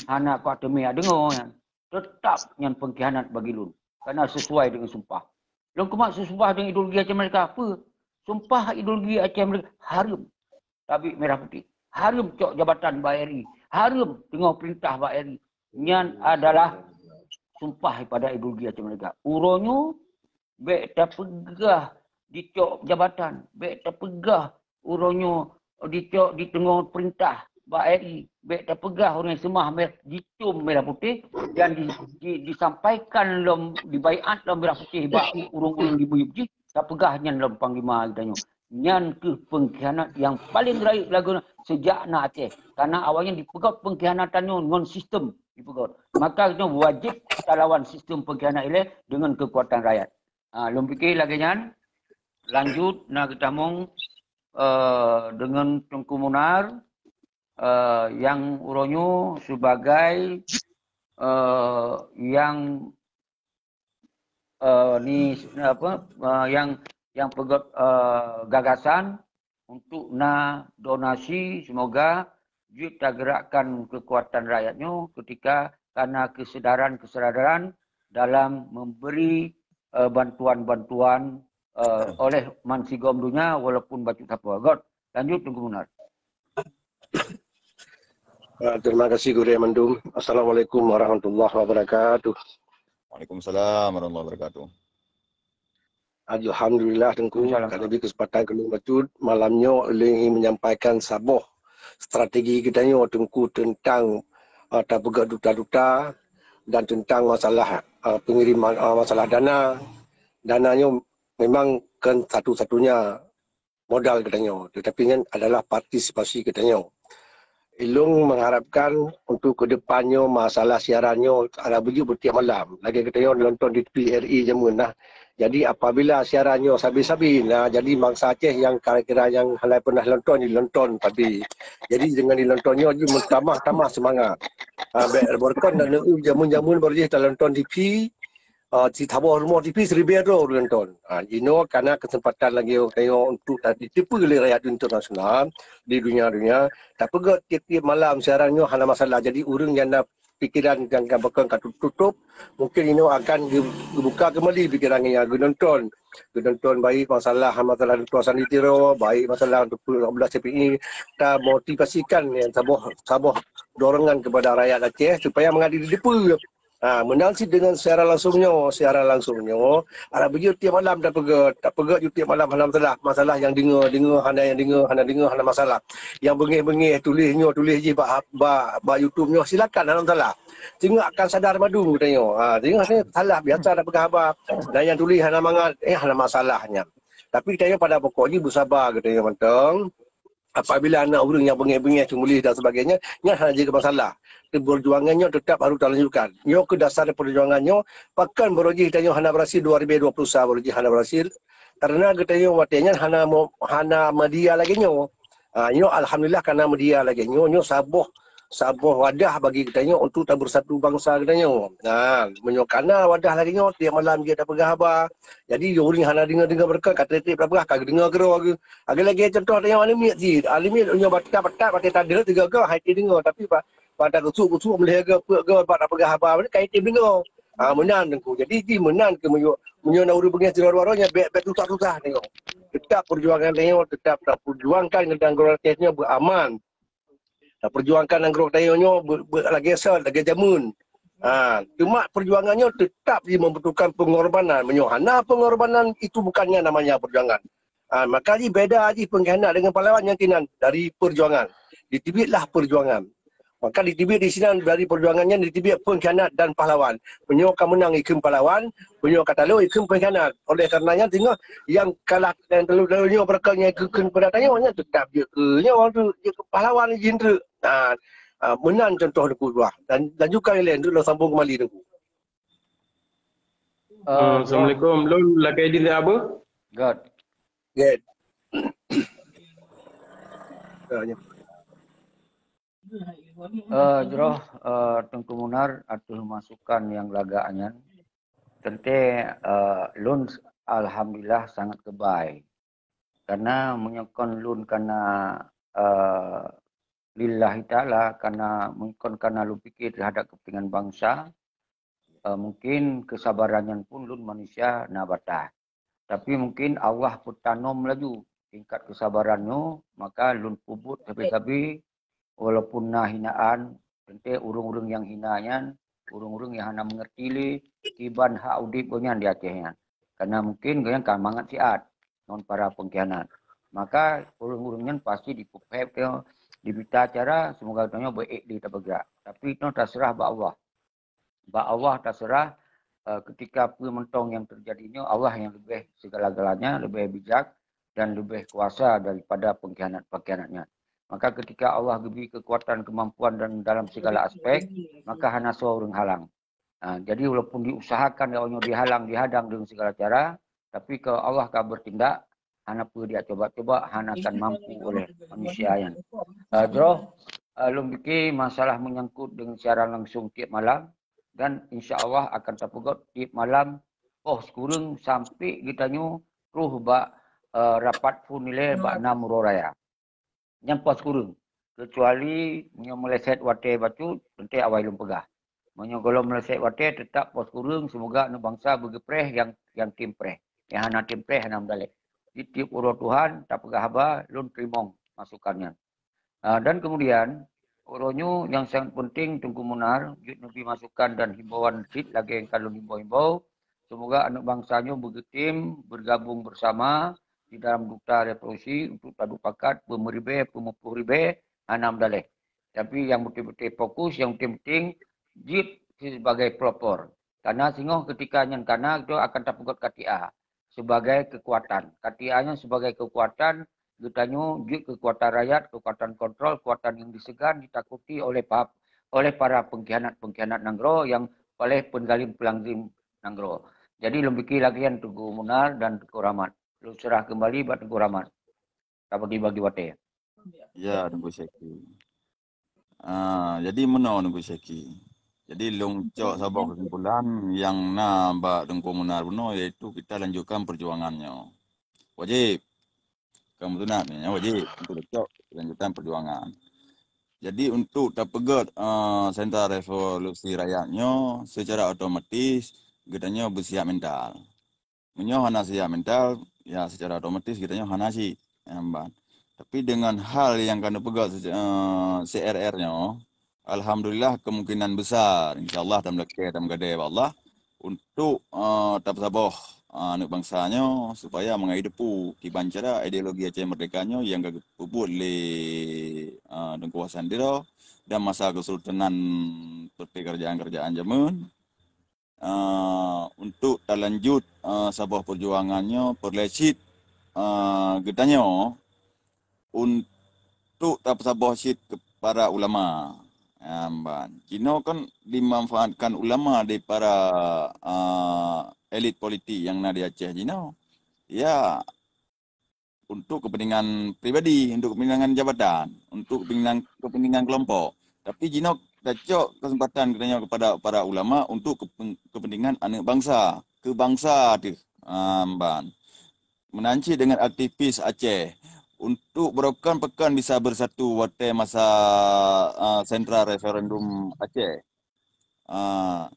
hana kuat teumé deungoe nyan. Teutap nyan pengkhianat bagi lôn. Karena sesuai dengan sumpah. Lôn keumat seusumpah deungon ideologi Aceh Merdeka. Peue? Sumpah ideologi Aceh Merdeka hareuem tabik merah putih. Hareuem cok jabatan bak R I. Hareuem teungoh peurintah bak R I. Nyan adalah sumpah daripada ideologi Aceh Merdeka. Uroe nyoe bèk tapeugah dicok jabatan, bèk tapeugah uroe nyoe dicok di teungoh peurintah bak R I, bèk tapeugah ureueng seumah merah, dicom merah putih dan di, di, disampaikan lom, dibaiat lom merah putih bak ureueng-ureueng di miyueb jih, tapeugah nyan lom panglima geutanyoe. Nyan keuh pengkhianat nyang paleng rayeuk lagoe seujak na Aceh. Karena awaknyan dipeugöt pengkhianatan nyoe ngon sistem dipeugöt. Maka geutanyoe wajéb talawan sistem pengkhianat ilèe deungon keukuatan rakyat. Ha, lôn pike lagèe nyan. Lanjut na geutamong, eh, deungon Teungku Munar, eh, nyang uroe nyoe sebagai, eh, nyang, eh, ni, apa, eh, nyang, nyang peugöt, eh, gagasan untuk na donasi, semoga jeuet tagerakkan keukuatan rakyat nyoe ketika kana keusadaran-keusadaran dalam memberi, eh, bantuan-bantuan, eh, oleh man sigom donya walaupun bacut sapoe. Göt, lanjut Teungku Munar. Ah, terima kasih gurèe mandum. Assalamualaikum warahmatullahi wabarakatuh. Waalaikumsalam warahmatullahi wabarakatuh. Alhamdulillah Teungku, ka neubri keuseumpatan keu lôn bacut malam nyoe lôn ingin menyampaikan saboh strategi geutanyoe Teungku teuntang, ah, tapeugöt duta-duta dan teuntang masalah uh, pengiriman uh, masalah dana. Dana nyoe memang kan satu-satunya modal geutanyoe, tetapi nyan adalah partisipasi geutanyoe. Ilong mengharapkan untuk ke depan nyoe masalah siaran nyoe ada bujuk betiap malam. Lagi geutanyoe nonton di T V R I jameun nah. Jadi apabila siaran nyoe sabe-sabe nah, jadi bangsa Aceh yang kira-kira yang halai pernah nonton dilonton tapi. Jadi dengan dilonton nyoe jadi bertambah-tambah semangat. Ha, bek berkon dan jameun-jameun baru jih talonton T V, uh, si taboh rumoh T V seribu droe ureuëng nonton. Ha, jinoe kana kesempatan lagi kayo untuk tadi tipe lé rakyat internasional di dunia-dunia. Tapi ke tiap-tiap malam siaran nyoe hana masalah. Jadi ureuëng yang ada pikiran yang bakal ka tutup, mungkin inoe akan dibuka kembali pikiran yang genonton. Genonton baik masalah masalah tuan sandi tiro, baik masalah untuk belas C P I, kita motivasikan yang saboh saboh dorongan kepada rakyat Aceh supaya mengadili depa. Ha, menang si dengan siaran langsung nyoe, siaran langsung nyoe, ada bujur tiap malam dah peugah, tak peugah ju tiap malam hana masalah. Masalah yang dengar, dengar, hana yang dengar, hana dengar, hana masalah. Yang bengeh-bengeh, tulis nyoe, tulis jih bak, bak, bak YouTube nyoe, silakan, hana masalah. Tengok akan sadar madu geutanyoe. Ha, tengok saya salah biasa dah peugah haba. Dan yang tulis hana mangat, eh hana masalahnya. Tapi geutanyoe pada pokok jih beusaba geutanyoe mantong. Apabila anak ureuëng yang bengeh-bengeh, cemulih dan sebagainya, nyan hana jadi masalah. Perjuangan nyoe tetap harus dilanjutkan. Nyoe ke dasar perjuangan nyoe, pakon baroe jih tanyoe hana berhasil dua ribu dua puluh satu baroe jih hana berhasil. Karena geutanyoe watée nyan hana hana media lagi nyoe. Ha, nyoe alhamdulillah karena media lagi nyoe, nyoe saboh saboh wadah bagi geutanyoe untuk tabersatu bangsa geutanyoe. Ha, meunyoe kana wadah lagi nyoe tiap malam jih tapeugah haba. Jadi ureuëng hana dengar-dengar berkat kata tiap tapeugah ka dengar keudroe. Lagi-lagi contoh tanyoe aneuk miet cit. Aneuk miet nyoe batat-batat watée tadeuh tiga go hai ti deungoe tapi ba ba ta gusuk-gusuk meulhée go peuet go bak tapeugah haba ka item deungoe. Ha, meunan teungku. Jadi di meunan ke meunyoe meunyoe na ureuëng beungéh sidroe dua droe nyan bék bék susah-susah deungoe. Tetap perjuangan tanyoe tetap taperjuangkan ngon nanggroe Aceh nyoe beuaman. Taperjuangkan nanggroe tanyoe nyoe beu- beu- lagée sot lagée jameun. Ha, cuma perjuangan nyoe tetap di membutuhkan pengorbanan. Meunyoe hana pengorbanan itu bukannya namanya perjuangan. Ha, maka jih beda jih pengkhianat dengan pahlawan nyang kinan dari perjuangan. Ditibitlah perjuangan. Maka ditibit di sinan dari perjuangan nyan ditibit pengkhianat dan pahlawan. Meunyoe ka meunang ikheun pahlawan, meunyoe ka talo ikheun pengkhianat. Oleh karena nyan singoh yang kalah dan talo-talo nyoe beureukat nyan ikheun pada tanyoe nyan tetap jeuet keu nyoe tu jeuet keu pahlawan jih treuk. Ha, ha, meunan contoh Teungku Abdullah. Dan lanjutkan ilée untuk lôn sambung kembali Teungku. Uh, Assalamualaikum. Lôn lakée idin apa? God. Good. Uh, jroh uh, Teungku Munar ateueh masukan yang lagak nyan. Teuntée uh, lôn alhamdulillah sangat kebai. Karena meunyoe kon lôn kana uh, lillahi taala, karena meunyoe kon kana lôn pikir terhadap kepentingan bangsa, uh, mungkin kesabaran nyan pun lôn manusia na batas. Tapi mungkin Allah peutanom laju tingkat kesabaran nyoe, maka lôn peubuet sabe-sabe walaupun na hinaan, teuntée ureuëng-ureuëng nyang hina nyan, ureuëng-ureuëng nyang hana mengerti lé kiban hak udeb gobnyan di Aceh nyan. Karena mungkin gobnyan ka mangat siat ngon para pengkhianat. Maka ureuëng-ureuëng nyan pasti dipeupéb ke dimita cara semoga tanyoe baik di tapeugah. Tapi nyoe terserah bak Allah. Bak Allah terserah uh, ketika peue mantong yang terjadi nyoe Allah yang lebih segala-galanya, lebih bijak dan lebih kuasa daripada pengkhianat-pengkhianatnya. Maka ketika Allah geubri kekuatan kemampuan dan dalam segala aspek, maka hana soe ureuëng halang. Ha, jadi walaupun diusahakan ya Allah dihalang, dihadang dengan segala cara, tapi kalau Allah ka bertindak, hana peue dia coba-coba, hana akan mampu oleh manusia yang. Uh, droh, uh, lôn fikir masalah menyangkut dengan siaran langsung tiap malam dan insya Allah akan tapeugöt tiap malam poh sikureueng sampai geutanyoe troh bak uh, rapat phon ilée bak nam uroe raya. Nyan poh sikureueng. Kecuali meunyoe meuleset watée bacut, teuntée awai lôn peugah. Meunyoe gohlom meuleset watée, teutap poh sikureueng, seumoga aneuk bansa beugeupreh nyang nyang tem preh. Nyang hana tem preh hana meudalek. Di tieb uroe Tuhan tapeugah haba, lôn teurimong masukan nyan. Uh, dan kemudian, uroe nyoe nyang sangat penting Teungku Munar, jeuet neubi masukan dan himbauan cit lagée nyang ka lôn himbau-himbau, semoga aneuk bansa nyoe beugeutem bergabung bersama di dalam duta revolusi untuk taduek pakat peumeuribée, peumeuploh ribée hana meudaleh. Tapi nyang beutôi-beutôi fokus, nyang penting-penting jeuet sebagai pelopor. Karena singoh ketika nyan kana, geutanyoe akan tapeugöt K T A sebagai kekuatan. K T A nyan sebagai kekuatan, geutanyoe jeuet kekuatan rakyat, kekuatan kontrol, kekuatan yang disegan, ditakuti oleh pa-, oleh para pengkhianat-pengkhianat nanggroe yang oleh penzalim-penzalim nanggroe. Jadi lôn pike lagèe nyan Teungku Munar dan Teungku Rahmat. Lôn serah kembali bak Teungku Rahmat. Tabagi-bagi watèe. Ya, Teungku Syaki. Ah, jadi meunoe Teungku Syaki. Jadi lôn cok saboh kesimpulan nyang na bak Teungku Munar bunoe, yaitu kita lanjutkan perjuangan nyoe. Wajib. Bukan meusunat, nyoe wajib untuk cok lanjutkan perjuangan. Jadi untuk tapeugöt, eh, Sentra Revolusi Rakyat nyoe, secara otomatis geutanyoe beusiap mental. Meunyoe hana siap mental, ya secara otomatis geutanyoe hana cit, ya, ban. Tapi dengan hal nyang ka neupeugöt se-, eh, C R R nyoe, alhamdulillah kemungkinan besar, insya Allah dan meulakèe dan meugadai bak Allah, untuk, eh, tapeusaboh, eh, aneuk bansa nyoe supaya meungai teupeu kiban cara ideologi Aceh Merdeka nyoe nyang ka geupeubuet lé, eh, Teungku Hasan Tiro dan masa Kesultanan seperti kerajaan-kerajaan jameun. Eh, untuk talanjut, eh, saboh perjuangan nyoe peureulèe cit, eh, geutanyoe untuk tapeusaboh cit keu para ulama. Nyan ban. Jinoe kan dimanfaatkan ulama daripada, eh, elit politik nyang na di Aceh jinoe. Ya, untuk kepentingan pribadi, untuk kepentingan jabatan, untuk kepentingan, kepentingan kelompok. Tapi jinoe tacok kesempatan geutanyoe kepada para ulama untuk kepen-, kepentingan aneuk bansa, keu bansa teuh. Ah, ban. Meunan cit dengan aktivis Aceh untuk beurokon-rokon bisa bersatu watèe masa, ah, sentra referendum Aceh. Ah,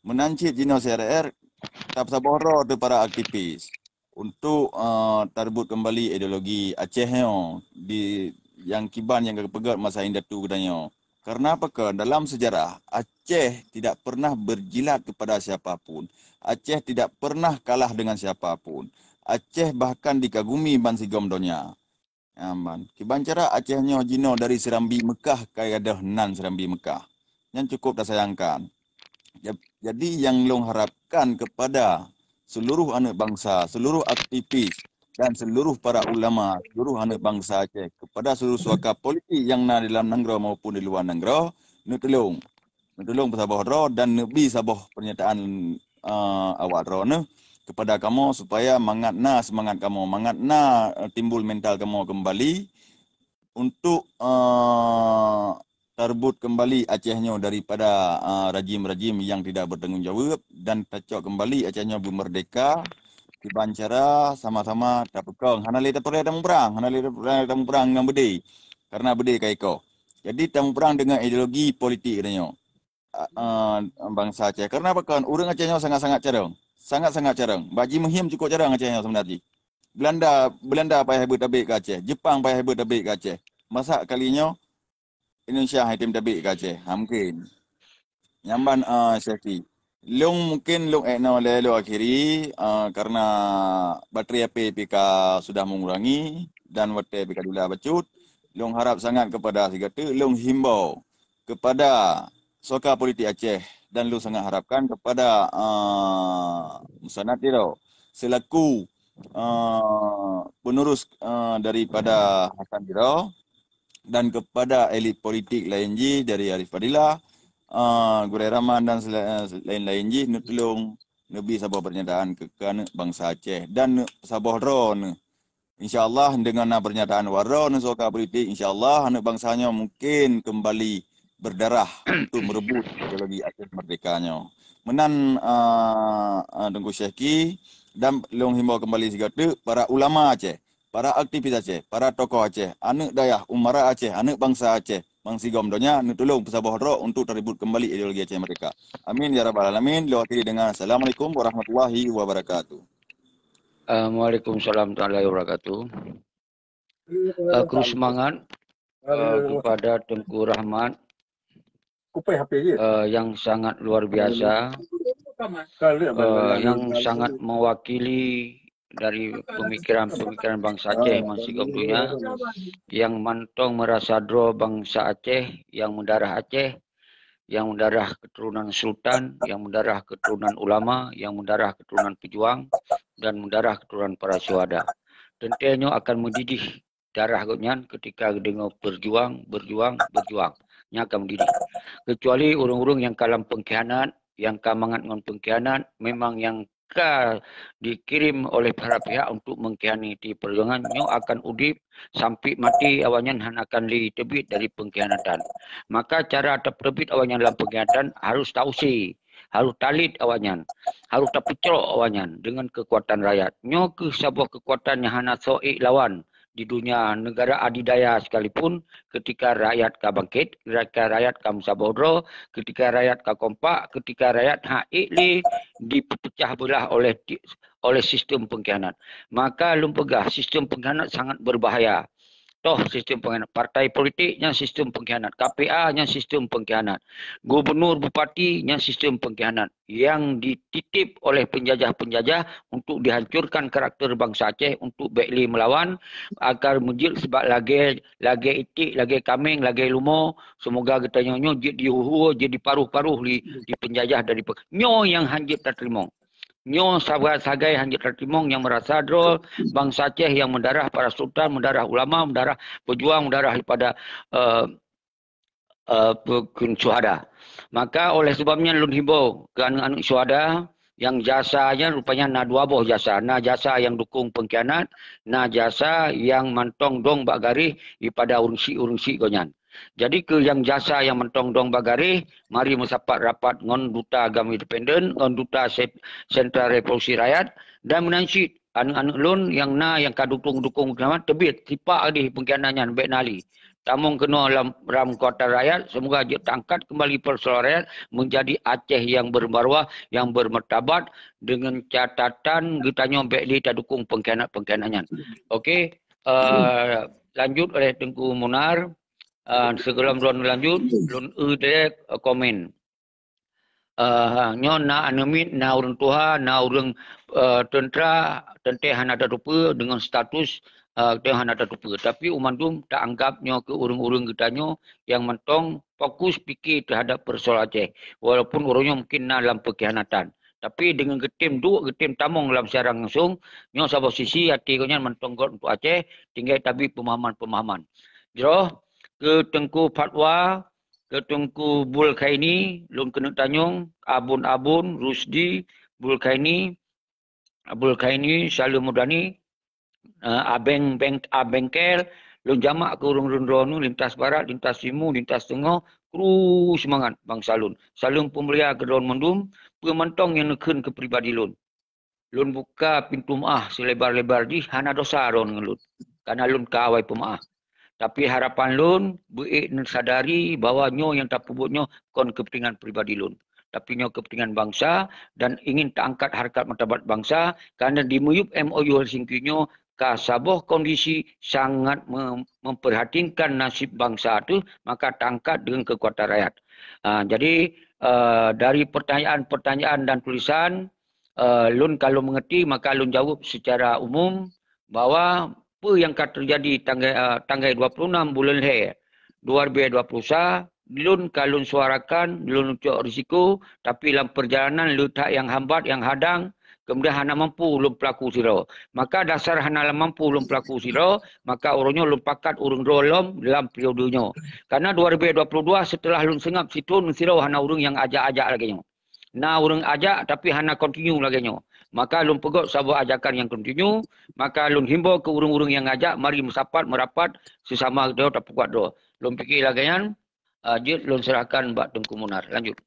meunan cit jinoe C R R tapeusaboh droe teuh para aktivis untuk, ah, tareubot keumbali ideologi Aceh nyoe di, nyang kiban nyang geupeugöt masa indatu geutanyoe. Karena apa keu? Dalam sejarah, Aceh tidak pernah berjilat kepada siapa pun. Aceh tidak pernah kalah dengan siapa pun. Aceh bahkan dikagumi bansigom donya. Aman. Kiban cara Aceh nyoe jinoe dari Serambi Mekah ka gadôh nan Serambi Mekah. Nyan cukup tasayangkan. Ja-, jadi nyang lôn harapkan kepada seluruh aneuk bansa, seluruh aktivis dan seluruh para ulama, seluruh aneuk bansa Aceh, kepada seluruh suaka politik nyang na di dalam nanggroe maupun di luwa nanggroe, neutulông. Neutulông peusaboh droe dan neubi saboh pernyataan, eh, awak droeneuh kepada kamoe supaya mangat na seumangat kamoe, mangat na, eh, timbul mental kamoe keumbali untuk, eh, tareubot keumbali Aceh nyoe daripada, eh, rejim-rejim nyang tidak bertanggung jawab dan tacok keumbali Aceh nyoe beumeurdeka kiban cara sama-sama tapeukong. Hana lé tapeureulèe tamuprang, hana lé tapeureulèe tamuprang ngon beudé, karena beudé ka ikoh. Jadi tamuprang deungon ideologi politik geutanyoe, a, a, bansa Aceh. Karena apa kan? Ureueng Aceh nyoe sangat-sangat carông. Sangat-sangat carông. Bak jimeuhiem cukôp carông Aceh nyoe sebenar jih. Belanda, Belanda payah beuet tabek keu Aceh. Jepang payah beuet tabek keu Aceh. Masa kali nyoe Indonesia hai tem tabek keu Aceh? Ha, mungkin. Nyan ban, a, Syaki. Lôn mungkin lôn ék noe lé lôn akhiri, a, karena bateri H P pih ka sudah mengurangi dan watèe pih ka dula bacut. Lôn harap sangat kepada sigateuk, lôn himbau kepada suaka politik Aceh dan lôn sangat harapkan kepada, a, Musanad Tiro selaku, a, penerus, a, daripada Hasan Tiro dan kepada elit politik laén jih dari Arif Fadilah, a, Gurèe Rahman dan sela-, laén-laén jih neutulông neubi saboh pernyataan keu, keu aneuk bansa Aceh dan neuk saboh droeneuh. Insya Allah, deungon na pernyataan waroe neusoe ka politik, insya Allah, aneuk bansa nyoe mungkin keumbali berdarah untuk merebut ideologi Aceh merdeka nyoe. Meunan, a, a, Teungku Syehki, dan lôn himbau keumbali sigoe teuk para ulama Aceh, para aktivis Aceh, para tokoh Aceh, aneuk dayah, umara Aceh, aneuk bansa Aceh, bansigom donya, neutulông peusaboh droe untuk tareubot keumbali ideologi Aceh merdeka. Amin ya rabbal alamin. Lôn akhiri dengan assalamualaikum warahmatullahi wabarakatuh. Waalaikumsalam warahmatullahi wabarakatuh. Eh, kru semangat, eh, kepada Teungku Rahmat, eh, yang sangat luar biasa, eh, yang sangat mewakili dari pemikiran-pemikiran bangsa Aceh bansigom donya, yang mantong merasa droe bangsa Aceh, yang mendarah Aceh, yang mendarah keturunan sultan, yang mendarah keturunan ulama, yang mendarah keturunan pejuang, dan mendarah keturunan para syuhada. Teuntée nyoe akan mendidih darah gobnyan ketika geudeungoe berjuang, berjuang, berjuang. Nyan akan mendidih. Kecuali ureuëng-ureuëng nyang ka lam pengkhianat, nyang ka mangat ngon pengkhianat, memang nyang ka dikirim oleh para pihak untuk mengkhianati perjuangan, nyoe akan udeb sampai mati, awaknyan hana akan lé teubiet dari pengkhianatan. Maka cara teubiet awaknyan lam pengkhianatan harus tausé, harus talit awaknyan, harus tapeucrok awaknyan dengan kekuatan rakyat. Nyoe keuh saboh kekuatan nyang hana soe ék lawan di dunia negara adidaya sekalipun, ketika rakyat ka bangkit, ketika rakyat ka meusaboh droe, ketika rakyat ka kompak, ketika rakyat hana ék lé dipeucah beulah oleh ti-, oleh sistem pengkhianat. Maka lôn peugah, sistem pengkhianat sangat berbahaya. Toh sistem pengkhianat. Partai politik nyan sistem pengkhianat. K P A nyan sistem pengkhianat. Gubernur, bupati nyan sistem pengkhianat. Yang dititip oleh penjajah-penjajah untuk dihancurkan karakter bangsa Aceh, untuk bék lé melawan, agar meujeuet sibak lagée, lagée iték, lagée kaméng, lagée lumo. Semoga geutanyoe nyoe jeuet dihuhu, jeuet diparoh-paroh lé, di penjajah dari pe-, nyoe nyang hanjeuet tateurimong. Nyoe sagai-sagai hanjeuet tateurimong nyang meurasa droe bangsa Aceh yang mendarah para sultan, mendarah ulama, mendarah pejuang, mendarah daripada, eh, eh, pe-, kheun syuhada. Maka oleh sebab nyan lôn himbau keu aneuëk-aneuëk syuhada, yang jasa nyan rupanya na dua boh jasa. Na jasa yang dukung pengkhianat, na jasa yang mantong dong bak garéh daripada ureuëng syiek-ureuëng syiek gobnyan. Jadi keu yang jasa yang mantong dong bak garéh, mari meusapat rapat ngon duta GAM independen, ngon duta se-, Sentra Revolusi Rakyat, dan meunan cit aneuëk-aneuëk lôn nyang na nyang ka dukung-dukung pengkhianat teubiet, sipak deh pengkhianat nyan bék na lé. Tamong keunoe lam, lam keuadaan rakyat, semoga jeuet taangkat kembali persoalan rakyat menjadi Aceh yang bermarwah, yang bermartabat, dengan catatan geutanyoe bék lé tadukung pengkhianat-pengkhianat nyan. Okey, eh, lanjut oleh Teungku Munar. Eh, sebelum lôn lanjut, lôn eu direct, eh, komen. Eh, nyoe na aneuk miet, na ureuëng tuha, na ureuëng, eh, teuntra, teuntée hana tateupeue dengan status, eh, teuntée hana tateupeue. Tapi u mandum taanggap nyoe keu ureuëng-ureuëng geutanyoe nyang mantong fokus pike teuhadap persoalan Aceh. Walaupun ureuëng nyoe mungkin na lam pengkhianatan. Tapi dengan geutem duek, geutem tamong lam siaran langsung, nyoe saboh sisi até gobnyan mantong göt untuk Aceh, tinggai tabri peumahaman-peumahaman. Jroh keu Teungku Fatwa, keu Teungku Bulkhaini, lôn keuneuk tanyong, Abun-Abun, Rusdi, Bulkhaini, Bulkhaini, Salim Mudani, eh, Abeng, Beng, Abengkel, lôn jamak keu ureuëng-ureuëng droeneuh lintas barat, lintas timu, lintas teungoh, kru seumangat bansa lôn. Salam peumulia keu droeneuh mandum, peue mantong nyang neukheun keu pribadi lôn. Lôn buka pintoe meuáh silebar-lebar jih, hana desya droeneuh ngon lôn, kareuna lôn ka awai peumeuáh. Tapi harapan lôn, beuék neusadari bahwa nyoe nyang tapeubuet nyoe kon keupeuntengan pribadi lôn, tapi nyoe keupeuntengan bansa dan ingin taangkat hareukat martabat bansa, kareuna di miyueb M O U Helsinki nyoe ka saboh kondisi sangat mem-, memprihatinkan nasib bansa teuh, maka taangkat deungon keukuatan rakyat. Ah, jadi, eh, dari pertanyaan-pertanyaan dan tulisan, eh, lôn ka lôn mengerti, maka lôn jaweueb secara umum bahwa peue nyang ka teujadi tanggai, eh, tanggai dua puluh enam buleuen lhée dua ribée dua puluh sa, lôn ka lôn suarakan, lôn ucok risiko, tapi lam peurjalanan le that nyang hambat, nyang hadang, kemudian hana mampu lôn peulaku sidroe. Maka dasar hana lam mampu lôn peulaku sidroe, maka uroe nyoe lôn pakat ureuëng droe lom lam periode nyoe. Kareuna dua ribée dua puluh dua seuteulah lôn seungab sithon sidroe hana ureuëng nyang ajak-ajak lagée nyoe. Na ureuëng ajak tapi hana kontinu lagée nyoe. Maka lôn peugöt saboh ajakan nyang kontinu, maka lôn himbau keu ureuëng-ureuëng nyang ajak mari meusapat meurapat seusama droe tapeukuat droe. Lôn pike lagée nyan, ah, jeuet lôn seurahkan bak Teungku Munar. Lanjut.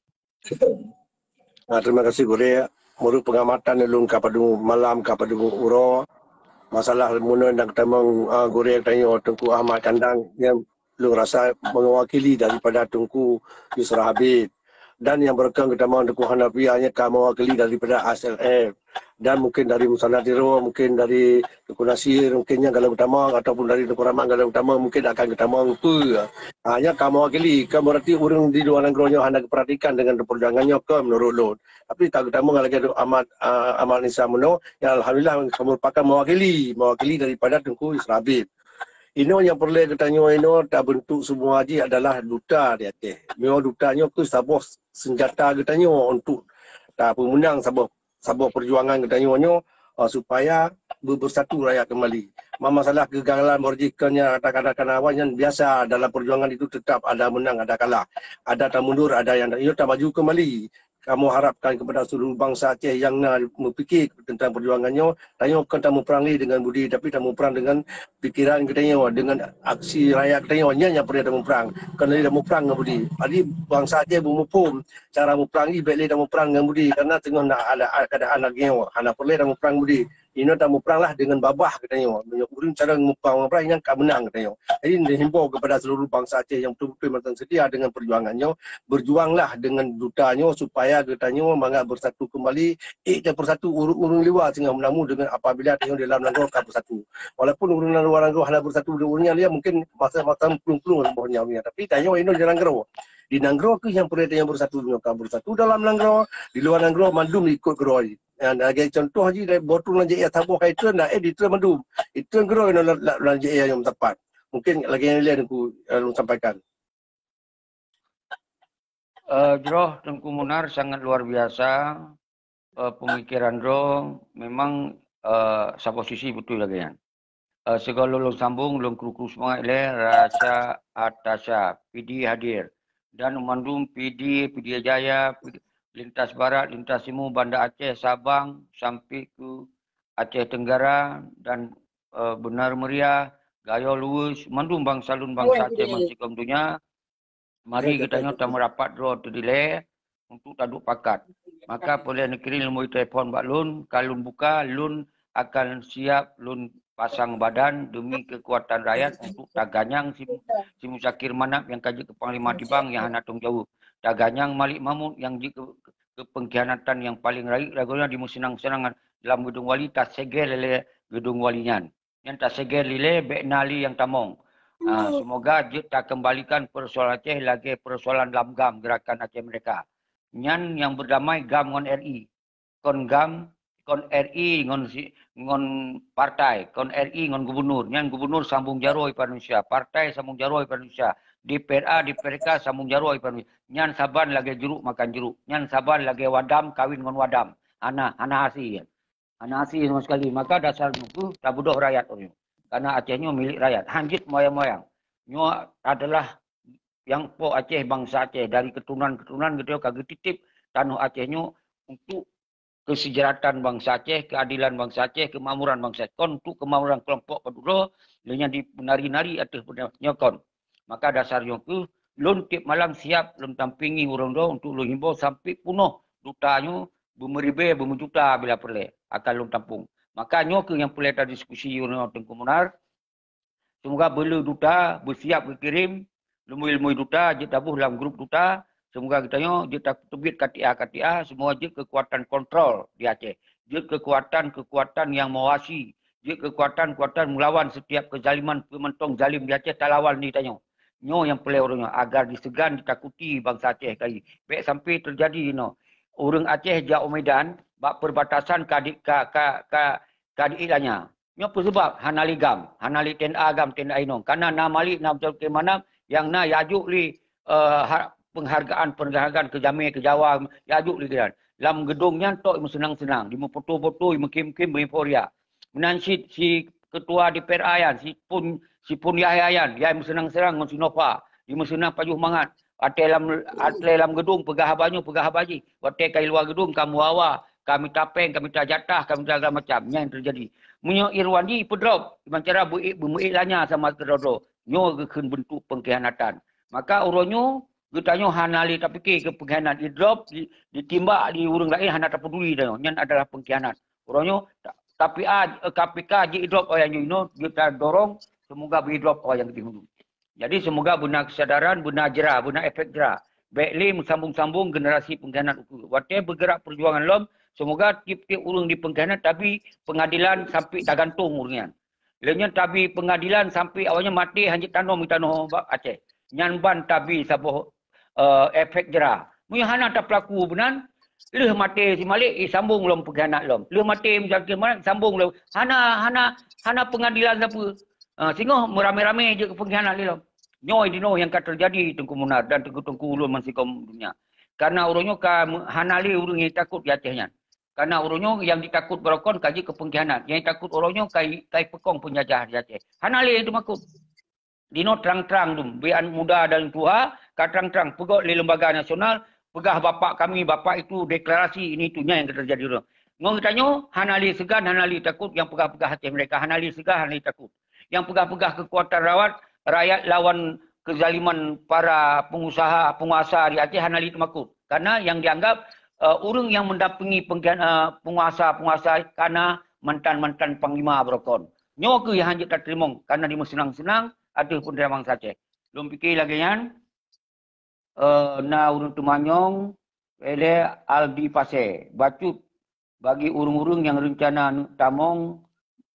Ah, terima kasih Gurée. Meunurot pengamatan lôn ka padum malam, ka padum uroe, masalah meunurot nyang tamong, ah, Gurée tanyoe Teungku Ahmad Kandang, nyan lôn rasa mewakili daripada Teungku Yusra Habib. Dan nyang beureukan geutamong Teungku Hanafi nyan ka mewakili daripada A S L F. Dan mungkin dari Musanad Tiro, mungkin dari Teungku Nasir, mungkin nyang galak geutamong, ataupun dari Teungku Rahmat galak geutamong, mungkin akan geutamong peue. Ha, nyan ka mewakili. Kan berarti ureuëng di luwa nanggroe nyoe hana geupeuratikan deungon perjuangan nyoe, kon meunurot lôn. Tapi ka geutamong lagée Ahmad, ah, Ahmad Nisa Muno, ya alhamdulillah, ka meurupakan mewakili, mewakili daripada Teungku Yusra Habib. Inoe nyang peureulée geutanyoe inoe tabentuk semua jih adalah duta di Aceh. Meunyoe duta nyoe keuh saboh senjata geutanyoe untuk tapeumeunang saboh, saboh perjuangan geutanyoe nyoe, eh, supaya beu-, beusatu rakyat kembali. Ma masalah kegagalan baru jih kon nyan, kata-kata awai nyan biasa, dalam perjuangan itu tetap ada menang, ada kalah, ada tamundur, ada yang, nyoe tamaju kembali. Kamoe harapkan kepada seluruh bansa Aceh nyang na meupiké tentang perjuangan nyoe, tanyoe kon tamuprang lé dengan budi, tapi tamuprang dengan pikiran geutanyoe, dengan aksi rakyat geutanyoe, nyan nyang peureulée tamuprang. Kon lé tamuprang ngon budi. Jadi bansa Aceh beumuphom cara muprang jih, bék lé tamuprang ngon budi, karena teungoh na ada keadaan lagée nyoe, hana peureulée tamuprang budi. Inoe tamuprang lah dengan babah geutanyoe. Meunyoe ureuëng cara muprang-muprang nyang ka meunang geutanyoe. Jadi, himbau kepada seluruh bansa Aceh yang betul-betul memang setia dengan perjuangan nyoe, berjuanglah dengan duta nyoe supaya geutanyoe mangat bersatu kembali, ék dan persatu ureuëng-ureuëng luwa singoh meulamu dengan apabila tanyoe dalam nanggroe ka bersatu. Walaupun ureuëng luwa nanggroe hana bersatu dengan ureuëng nyan, mungkin masa-masa plueng-plueng boh nyan, tapi tanyoe inoe di nanggroe. Di nanggroe keuh nyang peureulée tanyoe bersatu, nyoe ka bersatu dalam nanggroe, di luwa nanggroe mandum ikot keudroe. Ya, lagée contoh jih, dari boh trueng lam J I A saboh ka itreun, na éh ditreun mandum. Itreun keudroe inoe lam, lam, lam J I A nyang meusapat. Mungkin lagée nyan lé Teungku, eh, lôn sampaikan. Eh, jroh Teungku Munar sangat luar biasa. Eh, pemikiran droe memang, eh, saboh sisi beutôi lagée nyan. Eh, sigoe lôn sambong, lôn kru-kru seumangat lé Rasha Atasha, P D hadir. Dan mandum P D, P D Jaya, P D, lintas barat, lintas timu, Banda Aceh, Sabang, sampai ke Aceh Tenggara, dan, eh, Benar Meriah, Gayo Luwes, mandum bansa lôn, bansa Aceh, meusigom donya. Mari geutanyoe tamerapat droe teudilée untuk taduek pakat. Maka peureulée neukirim nomor telepon bak lôn, ka lôn buka, lôn akan siap lôn pasang badan demi kekuatan rakyat untuk taganyang si, si Muzakir Manaf nyang ka jeuet keu Panglima Tibang nyang hana tanggung jaweueb. Taganyang Malik Mahmud nyang jeuet keu, keu pengkhianatan nyang paleng rayeuk, lagoena dimeuseunang-seunang lam Geudong Wali, tasegée lé Geudong Wali nyan. Nyan tasegée lilée bék na lé nyang tamong. Ah, semoga jeuet takeumbalikan persoalan Aceh lagée persoalan lam GAM, Gerakan Aceh Merdeka. Nyan nyang berdamai GAM ngon R I. Kon GAM, kon R I ngon si, ngon partai, kon R I ngon gubernur. Nyan gubernur sambung jaroe ipar Indonesia, partai sambung jaroe ipar Indonesia, D P R A, D P R K sambung jaroe ipar Indonesia. Nyan saban lagée jeruk makan jeruk. Nyan saban lagée wadam kawin ngon wadam. Hana, hana hase. Hana hase sama sekali. Maka dasar nyoe keuh tabeudôh rakyat uroe nyoe. Karena Aceh nyoe milék rakyat. Han jeuet moyang-moyang. Nyoe adalah nyang po Aceh, bansa Aceh. Dari keturunan-keturunan geutanyoe ka geutitip tanoh Aceh nyoe untuk kesejahteraan bansa Aceh, keadilan bansa Aceh, kemakmuran bansa Aceh. Kon untuk kemakmuran kelompok padum droe, lé nyan di nari-nari ateueh nyoe kon. Maka dasar nyoe keuh, lôn tieb malam siap lôn tampingi ureuëng droe untuk lôn himbau sampai punoh duta nyoe beumeuribée, beumeujuta bila peureulée akan lôn tampung. Maka nyoe keuh nyang peureulée tadiskusi uroe nyoe Teungku Munar. Semoga beu le duta beusiap geukirém, leumui-leumui duta jeuet taboh lam grup duta. Semoga geutanyoe jeuet tateubiet K T A-K T A, semoga jeuet kekuatan kontrol di Aceh. Jeuet kekuatan-kekuatan nyang meuawasi, jeuet kekuatan-kekuatan meulawan setiap kezaliman peumantong zalim di Aceh talawan di tanyoe. Nyoe nyang peureulée uroe nyoe, agar diseugan ditakuti bansa Aceh kali. Bék sampai teujadi inoe. Ureuëng Aceh jak u Medan, bak perbatasan ka di, ka, ka, ka, ka di lanya. Nyoe peue sabab hana lé GAM, hana lé T N A GAM, T N A inong. Karena na Malik, na Muzakir Manaf, nyang na yajok lé, eh, ha-, penghargaan-penghargaan keu jamé keu Jawa, yajok lé geuran. Lam geudong nyan tok meuseunang-seunang, dimeufoto-foto, meukim-kim, meueuforia. Meunan cit si ketua D P R A nyan, si Pun, si Pun Yahya nyan, ya meuseunang-seunang ngon si Nova, dimeuseunang pajoh mangat. Watée lam, watée lam geudong peugah haba nyoe, peugah haba jih. Watée ka i luwa geudong ka meuwa-wa, ka mita péng, ka mita jatah, ka mita segala macam. Nyan teujadi. Meunyoe Irwandi peudrop, iban cara beuék, beumeuék lanya sama keudroe-droe. Nyoe geukheun beuntuk pengkhianatan. Maka uroe nyoe, geutanyoe hana lé tapiké keu pengkhianat. Idrop, di, ditimbak di ureuëng laén hana tapeuduli tanyoe. Nyan adalah pengkhianat. Uroe nyoe, ta-, tapi a, K P K ji idrop ayah nyoe inoe, geuta dorong, semoga beuidrop ayah nyang geuti hulu. Jadi, semoga beuna kesadaran, beuna jera, beuna efek jera. Bék lé meusambung-sambung generasi pengkhianat ukeue. Watée beugerak perjuangan lom, semoga tieb-tieb ureuëng di pengkhianat tabi pengadilan sampai tagantung ureuëng nyan. Lé nyan tabi pengadilan sampai awaknyan maté hanjeuet tanom di tanoh Aceh. Nyan ban tabi saboh, eh, efek jera. Meunyoe hana tapeulaku beunan, lheueh maté si Malik, eh, sambung lom pengkhianat lom. Lheueh maté Muzakir Manaf, sambung lom. Hana, hana, hana pengadilan sapeue. Uh, singoh meramai-ramai jeuet keu pengkhianat lé lom. Nyoe dinoe nyang ka teujadi Teungku Munar dan teungku-teungku ulôn meusigoe donya. Karena uroe nyoe ka hana lé ureuëng nyang takot di Aceh nyan. Karena uroe nyoe nyang jitakot barokon ka jeuet keu pengkhianat. Nyang jitakot uroe nyoe ka jipeukong peunjajah di Aceh. Hana lé nyang teumakot. Dinoe trang-trang dum, bak aneuk muda dan tuha, ka trang-trang peugét lé lembaga nasional, peugah bapak kami, bapak itu deklarasi ini itu nyan nyang teujadi. Ngon geutanyoe hana lé seugan, hana lé takot nyang peugah-peugah Aceh merdeka, hana lé seugan, hana lé takot. Nyang peugah-peugah kekuatan rawat rakyat lawan kezaliman para pengusaha, penguasa di Aceh hana lé teumakot. Karena yang dianggap uh, ureuëng yang mendampingi uh, penguasa-penguasa karena mantan-mantan panglima barokon. Nyoe keuh nyang hanjeuet tateurimong karena dimeuseunang-seunang ateueh peunderita bansa Aceh. Lôn pike lagée nyan, uh, na ureuëng teumanyong, ele Aldi Pasé, bacut bagi ureuëng-ureuëng nyang reuncana neuk tamong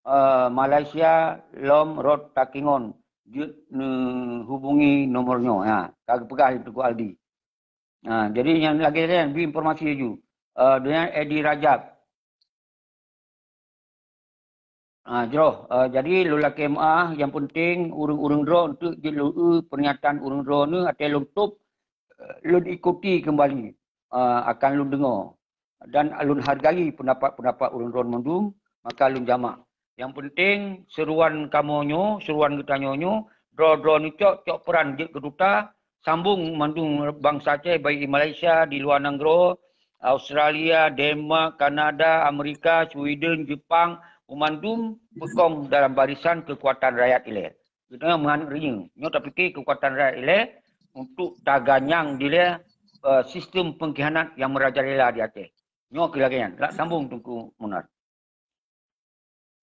uh, Malaysia lom rot takingon jeuet neuhubungi nomor nyoe. Ha, ka geupeugah Teungku Aldi. Ha, jadi nyang lagée nyan bri informasi laju. Uh, dengan Edi Rajab. Ha, jroh, uh, jadi lôn lakée meuah, yang penting ureuëng-ureuëng droe untuk jeuet lôn eu pernyataan ureuëng droe ni ateueh lôn top lôn ikuti kembali, uh, akan lôn deungoe dan lôn hargai pendapat-pendapat ureuëng droe mandum, maka lôn jamak. Yang penting seruan kamoe nyoe, seruan geutanyoe nyoe, droe-droe neucok cok peran jeuet keu duta, sambong mandum bansa Aceh baik di Malaysia, di luar nanggroe, Australia, Denmark, Kanada, Amerika, Sweden, Jepang, mandum beukong dalam barisan kekuatan rakyat ilée. Geutanyoe meuaneuk reunyeue. Nyoe tapike kekuatan rakyat ilée untuk taganyang dilée uh, sistem pengkhianat yang merajalela di Aceh. Nyoe keuh lagée nyan. Lak sambung Teungku Munar.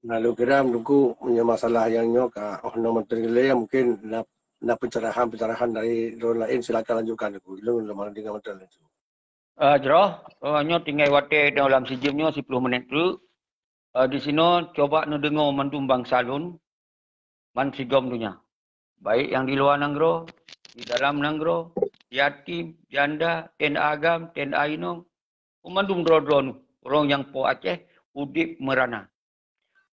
Lalu kiram Teungku, meunyoe masalah yang nyoe ka oh no menteri lé mungkin na, na pencerahan-pencerahan dari orang lain, silakan lanjutkan Teungku. Lôn lemah dengan menteri lain. Uh, jroh, uh, nyoe tinggai watée dalam sijim nyoe sepuluh menit tu. Uh, di sinoe coba neudeungoe mandum bansa lôn, man sigom donya. Baik yang di luar nanggroe, di dalam nanggroe, yatim, janda, ten agam, ten inong, mandum droe-droe ureuëng nyang po Aceh udeb meurana.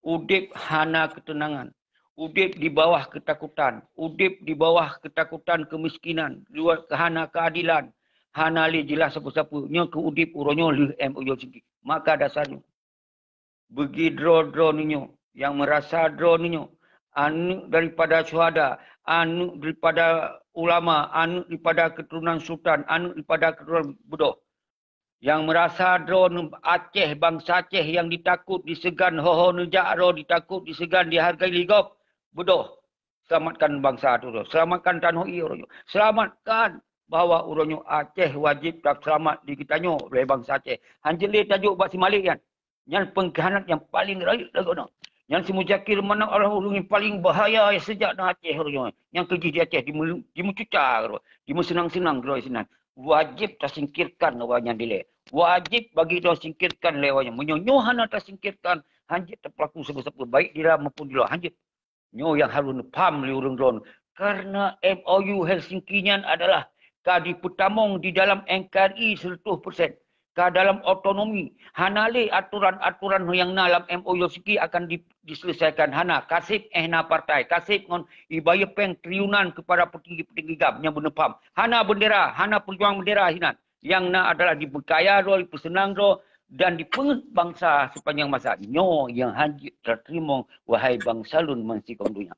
Udeb hana keuteunangan. Udeb di bawah keutakutan. Udeb di bawah keutakutan keumiskinan, luwat hana keuadelan, hana lé jeulaih sapeue-sapeue. Nyoe keuh udeb uroe nyoe lheueh M O U sigi. Maka dasar nyoe bagi droe-droe nyoe nyang meurasa droe nyoe aneuk daripada syuhada, aneuk daripada ulama, aneuk daripada keuturonan sultan, aneuk daripada keuturonan beudôh. Nyang meurasa droe Aceh, bansa Aceh nyang ditakot, diseugan, ho-ho neujak droe ditakot, diseugan, dihargai lé gob, beudôh. Selamatkan bansa tu, selamatkan tanoh ie uroe nyoe. Selamatkan bahwa uroe nyoe Aceh wajib taseulamat di geutanyoe lé bansa Aceh. Hanjeuet lé tajok bak si Malik nyan. Nyan pengkhianat nyang paleng rayeuk lagoe nyoe. Nyan si Muzakir Manaf adalah ureuëng nyang paleng bahaya seujak na Aceh uroe nyoe. Nyang keujih di Aceh dimeucuca, dimeuseunang-seunang droe sinan. Wajib tasingkirkan awak nyan dilée. Wajib bagi droe singkirkan lé awak nyan. Meunyoe nyoe hana tasingkirkan, hanjeuet tapeulaku sapeue-sapeue, baik di dalam maupun di luwa, hanjeuet. Nyoe nyang harôh neupaham lé ureuëng droe. Karena M O U Helsinki nyan adalah ka dipeutamong di dalam N K R I seratus persen. Ka dalam otonomi. Hana lé aturan-aturan nyang na lam M O U Helsinki akan di, diselesaikan. Hana. Kaseb eh na partai. Kaseb ngon ibayeue péng triliunan keupada peutinggi-peutinggi gam nyang beuneupaham. Hana bendera, hana peujuang bendera hinan. Nyang na adalah dipeukaya droe, dipeuseunang droe, dan dipeungeuet bansa sepanjang masa. Nyoe nyang hanjeuet tateurimong, wahai bansa lôn meusigoe donya.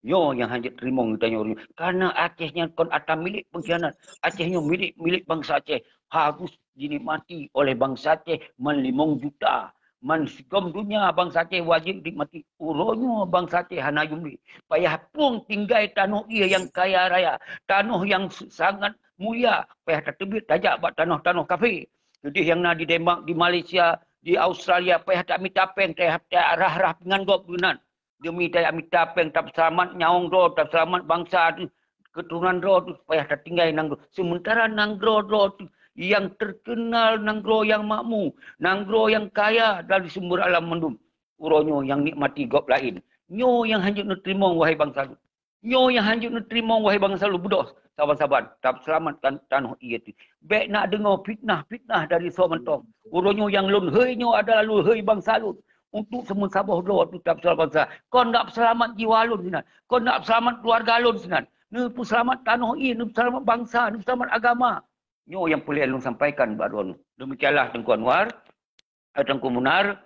Nyoe nyang hanjeuet teurimong geutanyoe. Karena Aceh nyan kon atra milék pengkhianat. Aceh nyoe milék, milék bansa Aceh. Harus dinikmati oleh bansa Aceh man limong juta. Man sigoe donya bansa Aceh wajéb dinikmati. Uroe nyoe bansa Aceh hana jumbi. Payah pueng tinggai tanoh ie nyang kaya raya. Tanoh nyang sangat mulia, payah tateubiet tajak bak tanoh-tanoh kafé. Keudeh nyang na di Denmark, di Malaysia, di Australia, payah tamita péng, payah tarah-rah pingan gob geunan. Demi tajak mita péng, tapeuselamat nyawöng droe, tapeuselamat bansa teuh, keuturonan droe teuh, payah tatinggai nanggroe. Seumeuntara nanggroe droe teuh nyang teukeunal nanggroe nyang makmu, nanggroe nyang kaya dari sumber alam mandum. Uroe nyoe nyang nikmati gob laén. Nyoe nyang hanjeuet neuteurimong, wahai bansa lôn. Nyoe nyang hanjeuet neuteurimong, wahai bansa lôn, beudôh saban-saban tapeuselamatkan tanoh ie teuh. Bék na deungoe fitnah-fitnah dari soe mantong. Uroe nyoe nyang lôn hôi nyoe adalah lôn hôi bansa lôn. untuk seumeusaboh droe, untuk tapeuseulamat bansa. Kon nak peuseulamat jiwa lôn sinan. Kon nak peuseulamat keuluwarga lôn sinan. Neupeuseulamat tanoh ie, neupeuseulamat bansa, neupeuseulamat agama. Nyoe nyang peureulée lôn sampaikan bak droeneuh. Demikianlah Teungku Anwar, eh, Teungku Munar.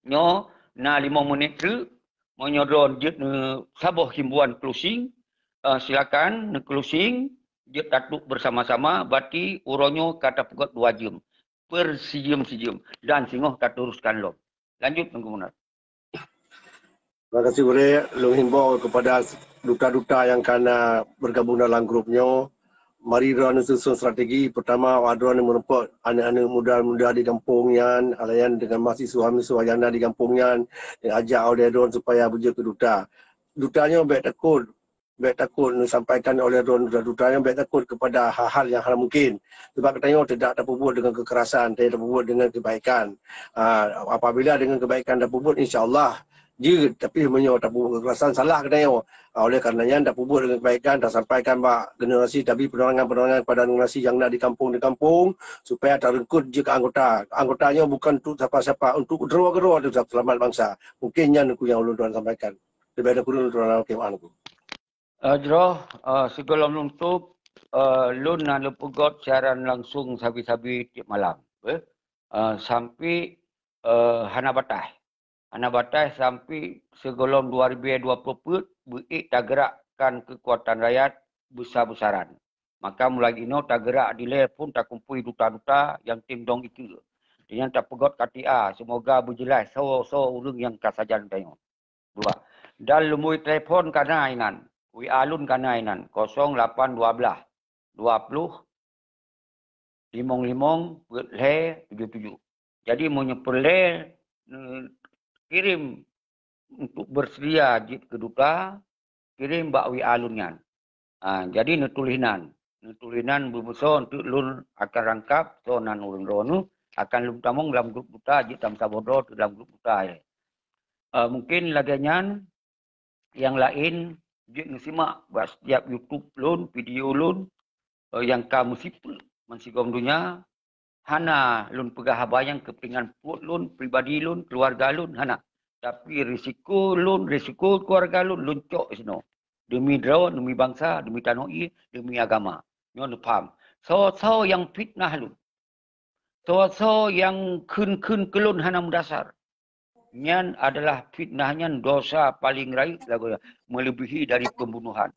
Nyoe na limong menit treuk. Meunyoe droeneuh jeuet neusaboh himbauan closing, eh, silakan neu-closing, jeuet taduek bersama-sama, berarti uroe nyoe ka tapeugot dua jeuem. Per sijeuem-sijeuem. Dan singoh tateruskan lom. Lanjut, Teungku Munar. Terima kasih, Gurée. Lôn himbau kepada duta-duta nyang ka na bergabung dalam grup nyoe, mari droeneuh susun strategi. Pertama, awak droeneuh meureumpok aneuk-aneuk muda-muda di gampông nyan, layan dengan mahasiswa-mahasiswa nyang na di gampông nyan, dan ajak awak droeneuh supaya beujeuet keu duta. Duta nyoe bék takot, bék takot neusampaikan oleh droeneuh duta-duta nyoe, bék takot kepada hal-hal yang hana mungkin. Sebab geutanyoe tidak tapeubuet dengan kekerasan, tapi tapeubuet dengan kebaikan. Ah, apabila dengan kebaikan tapeubuet, insya Allah jeuet, tapi meunyoe tapeubuet kekerasan, salah geutanyoe. Ah, oleh karena nyan, tapeubuet dengan kebaikan, tasampaikan bak generasi, tapi penerangan-penerangan kepada generasi yang na di kampung, di kampung, supaya tareunkot jeuet keu anggota. Anggota nyoe bukan untuk siapa-siapa, untuk droe-droe, untuk selamat bangsa. Mungkin nyan nyang ulôn tuan sampaikan. Leubeh dahulu lôn tuan keumakan. Eh, jroh, eh, sigohlom lôn tôp, eh, lôn na lôn peugot siaran langsung sabe-sabe tiep malam, eh. Eh, sampai, eh, hana bataih. Hana bataih sampai sigohlom dua ribu dua puluh peuet beuék tageurakkan keukuatan rakyat besar-besaran. Maka mulai jinoe tageurak dilée phon takumpôi duta-duta nyang tem dong ikeue. Nyan tapeugot K T A, seumoga beujeulaih soe-soe ureuëng nyang ka sajan tanyoe. Dua. Dan lumbôi telepon ka na inan. W A lôn ka na inan. Kosong lapan dua belas, dua puluh, limong limong, peuet lhée, tujoh tujoh. Jadi, meunyoe peureulée, eh, kirém untuk bersedia jeuet keu duta, kirém bak W A lôn nyan. Ah, jadi neutuléh nan. Neutuléh nan beubeusoe enteuk lôn akan rangkab, soe nan ureuëng droeneuh akan lôn tamong lam grup duta, jeuet tameusaboh droe dalam grup duta, ya. Ah, mungkin lagée nyan, nyang laén jeuet neusimak bak setiap YouTube lôn, video lôn, eh, nyang ka meusifeuet meusigom donya, hana lôn peugah haba nyang keupeuntengan pruet lôn, pribadi lôn, keuluwarga lôn, hana. Tapi risiko lôn, risiko keuluwarga lôn, lôn cok sinoe. Demi droe, demi bansa, demi tanoh ie, demi agama. Nyoe neupham. Soe-soe nyang fitnah lôn, soe-soe nyang kheun-kheun keu lôn hana meudasar, nyan adalah fitnah nyan dosa paleng rayeuk lagoe meuleubèhi dari pembunuhan.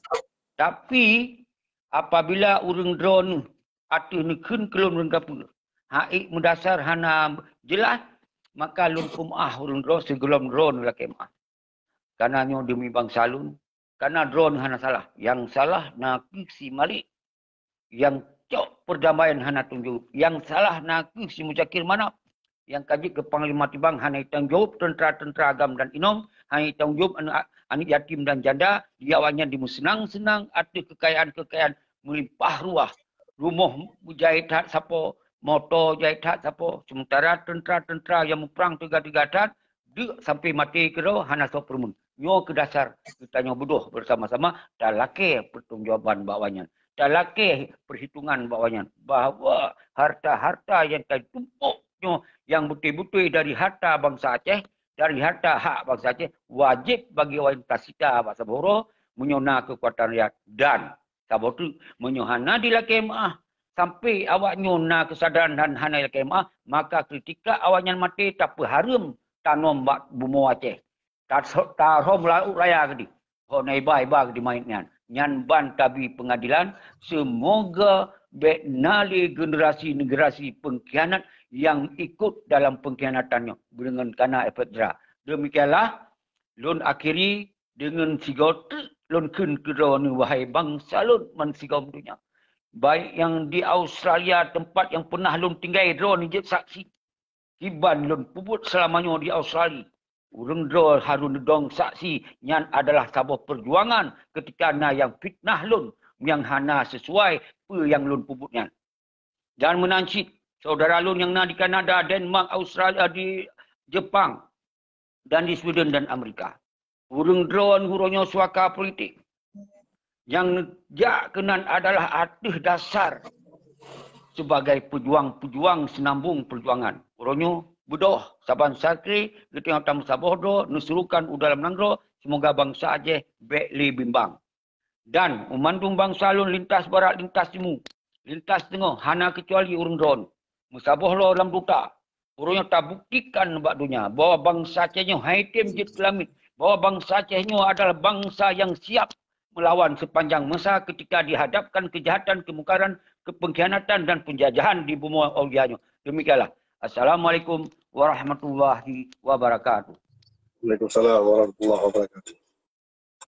Tapi, apabila ureuëng droeneuh ateueh neukheun keu lôn ureuëng kapeue, hak ék meudasar hana jeulaih, maka lôn peumeu'ah ureuëng droe sigohlom droeneuh lakée meu'ah. Kana nyoe demi bansa lôn, kana droeneuh hana salah. Nyang salah nakeuh si Malik. Nyang cok peurdamaian hana tanggung jaweueb. Nyang salah nakeuh si Muzakir Manaf. Nyang ka jeuet keu Panglima Tibang hana tanggung jaweueb teuntra-teuntra agam dan inong, hana tanggung jaweueb aneuk, aneuk yatim dan janda, di awaknyan dimeuseunang-seunang ateueh keukayaan-keukayaan meulimpah ruah. Rumoh jai that sapo, moto jai that sapo, sementara teuntra-teuntra nyang muprang teuga-teuga that, deuk sampai maté keudroe hana soe peureumeun. Nyoe keuh dasar geutanyoe beudôh beusama-sama talakée peutanggungjawaban bak awaknyan. Talakée peuhitongan bak awaknyan bahwa harta-harta nyang tatumpôk nyoe nyang beutôi-beutôi dari harta bansa Aceh, dari harta hak bansa Aceh, wajéb bagi awaknyan tasita bak saboh uroe meunyoe na keukuatan rakyat dan saboh teuk meunyoe hana jilakée meu'ah sampai awaknyoe na keusadaran dan hana jilakée meu'ah, maka keutika awaknyan maté tapeuhareuem tanom bak bumoe Aceh. Taso-, tarhom laôt raya keudeh. Ho na iba-iba keudeh manyét nyan. Nyan ban tabi peungadilan, seumoga bék na lé generasi-generasi peungkhianat nyang ikot dalam peungkhianatan nyoe deungon kana efek jera. Demikianlah, lôn akhiri deungon sigoe teuk lôn kheun keu droeneuh, wahai bansa lôn meusigom donya. Baik nyang di Australia, teumpat nyang peunah lôn tinggai, droeneuh jeuet saksi. Kiban lôn peubuet seulama nyoe di Australia. Ureuëng droe harôh neudong saksi, nyan adalah saboh peujuangan keutika na nyang fitnah lôn nyang hana sisuai peue nyang lôn peubuet nyan. Dan meunan cit, syedara lôn nyang na di Kanada, Denmark, Australia, di Jepang, dan di Sweden dan Amerika. Ureuëng droeneuh uroe nyoe suaka politik nyang neujak keunan adalah ateueh dasar sebagai peujuang-peujuang seunambong peujuangan. Uroe nyoe Beudôh saban sakri geutanyoe tameusaboh droe neusurukan u dalam nanggroe, seumoga bansa Aceh bék lé bimbang. Dan meumandum bansa lôn lintas barat lintas timu, lintas teungoh hana keucuali ureuëng droen, meusaboh lom lam duta. Uroe nyoe tabuktikan bak donya bahwa bansa Aceh nyoe hai tem jeuet keulamiet, bahwa bansa Aceh nyoe adalah bansa yang siap melawan sepanjang masa ketika dihadapkan kejahatan, kemungkaran, kepengkhianatan dan penjajahan di bumoe Aulia nyoe. Demikianlah. Assalamualaikum warahmatullahi wabarakatuh. Waalaikumsalam warahmatullahi wabarakatuh.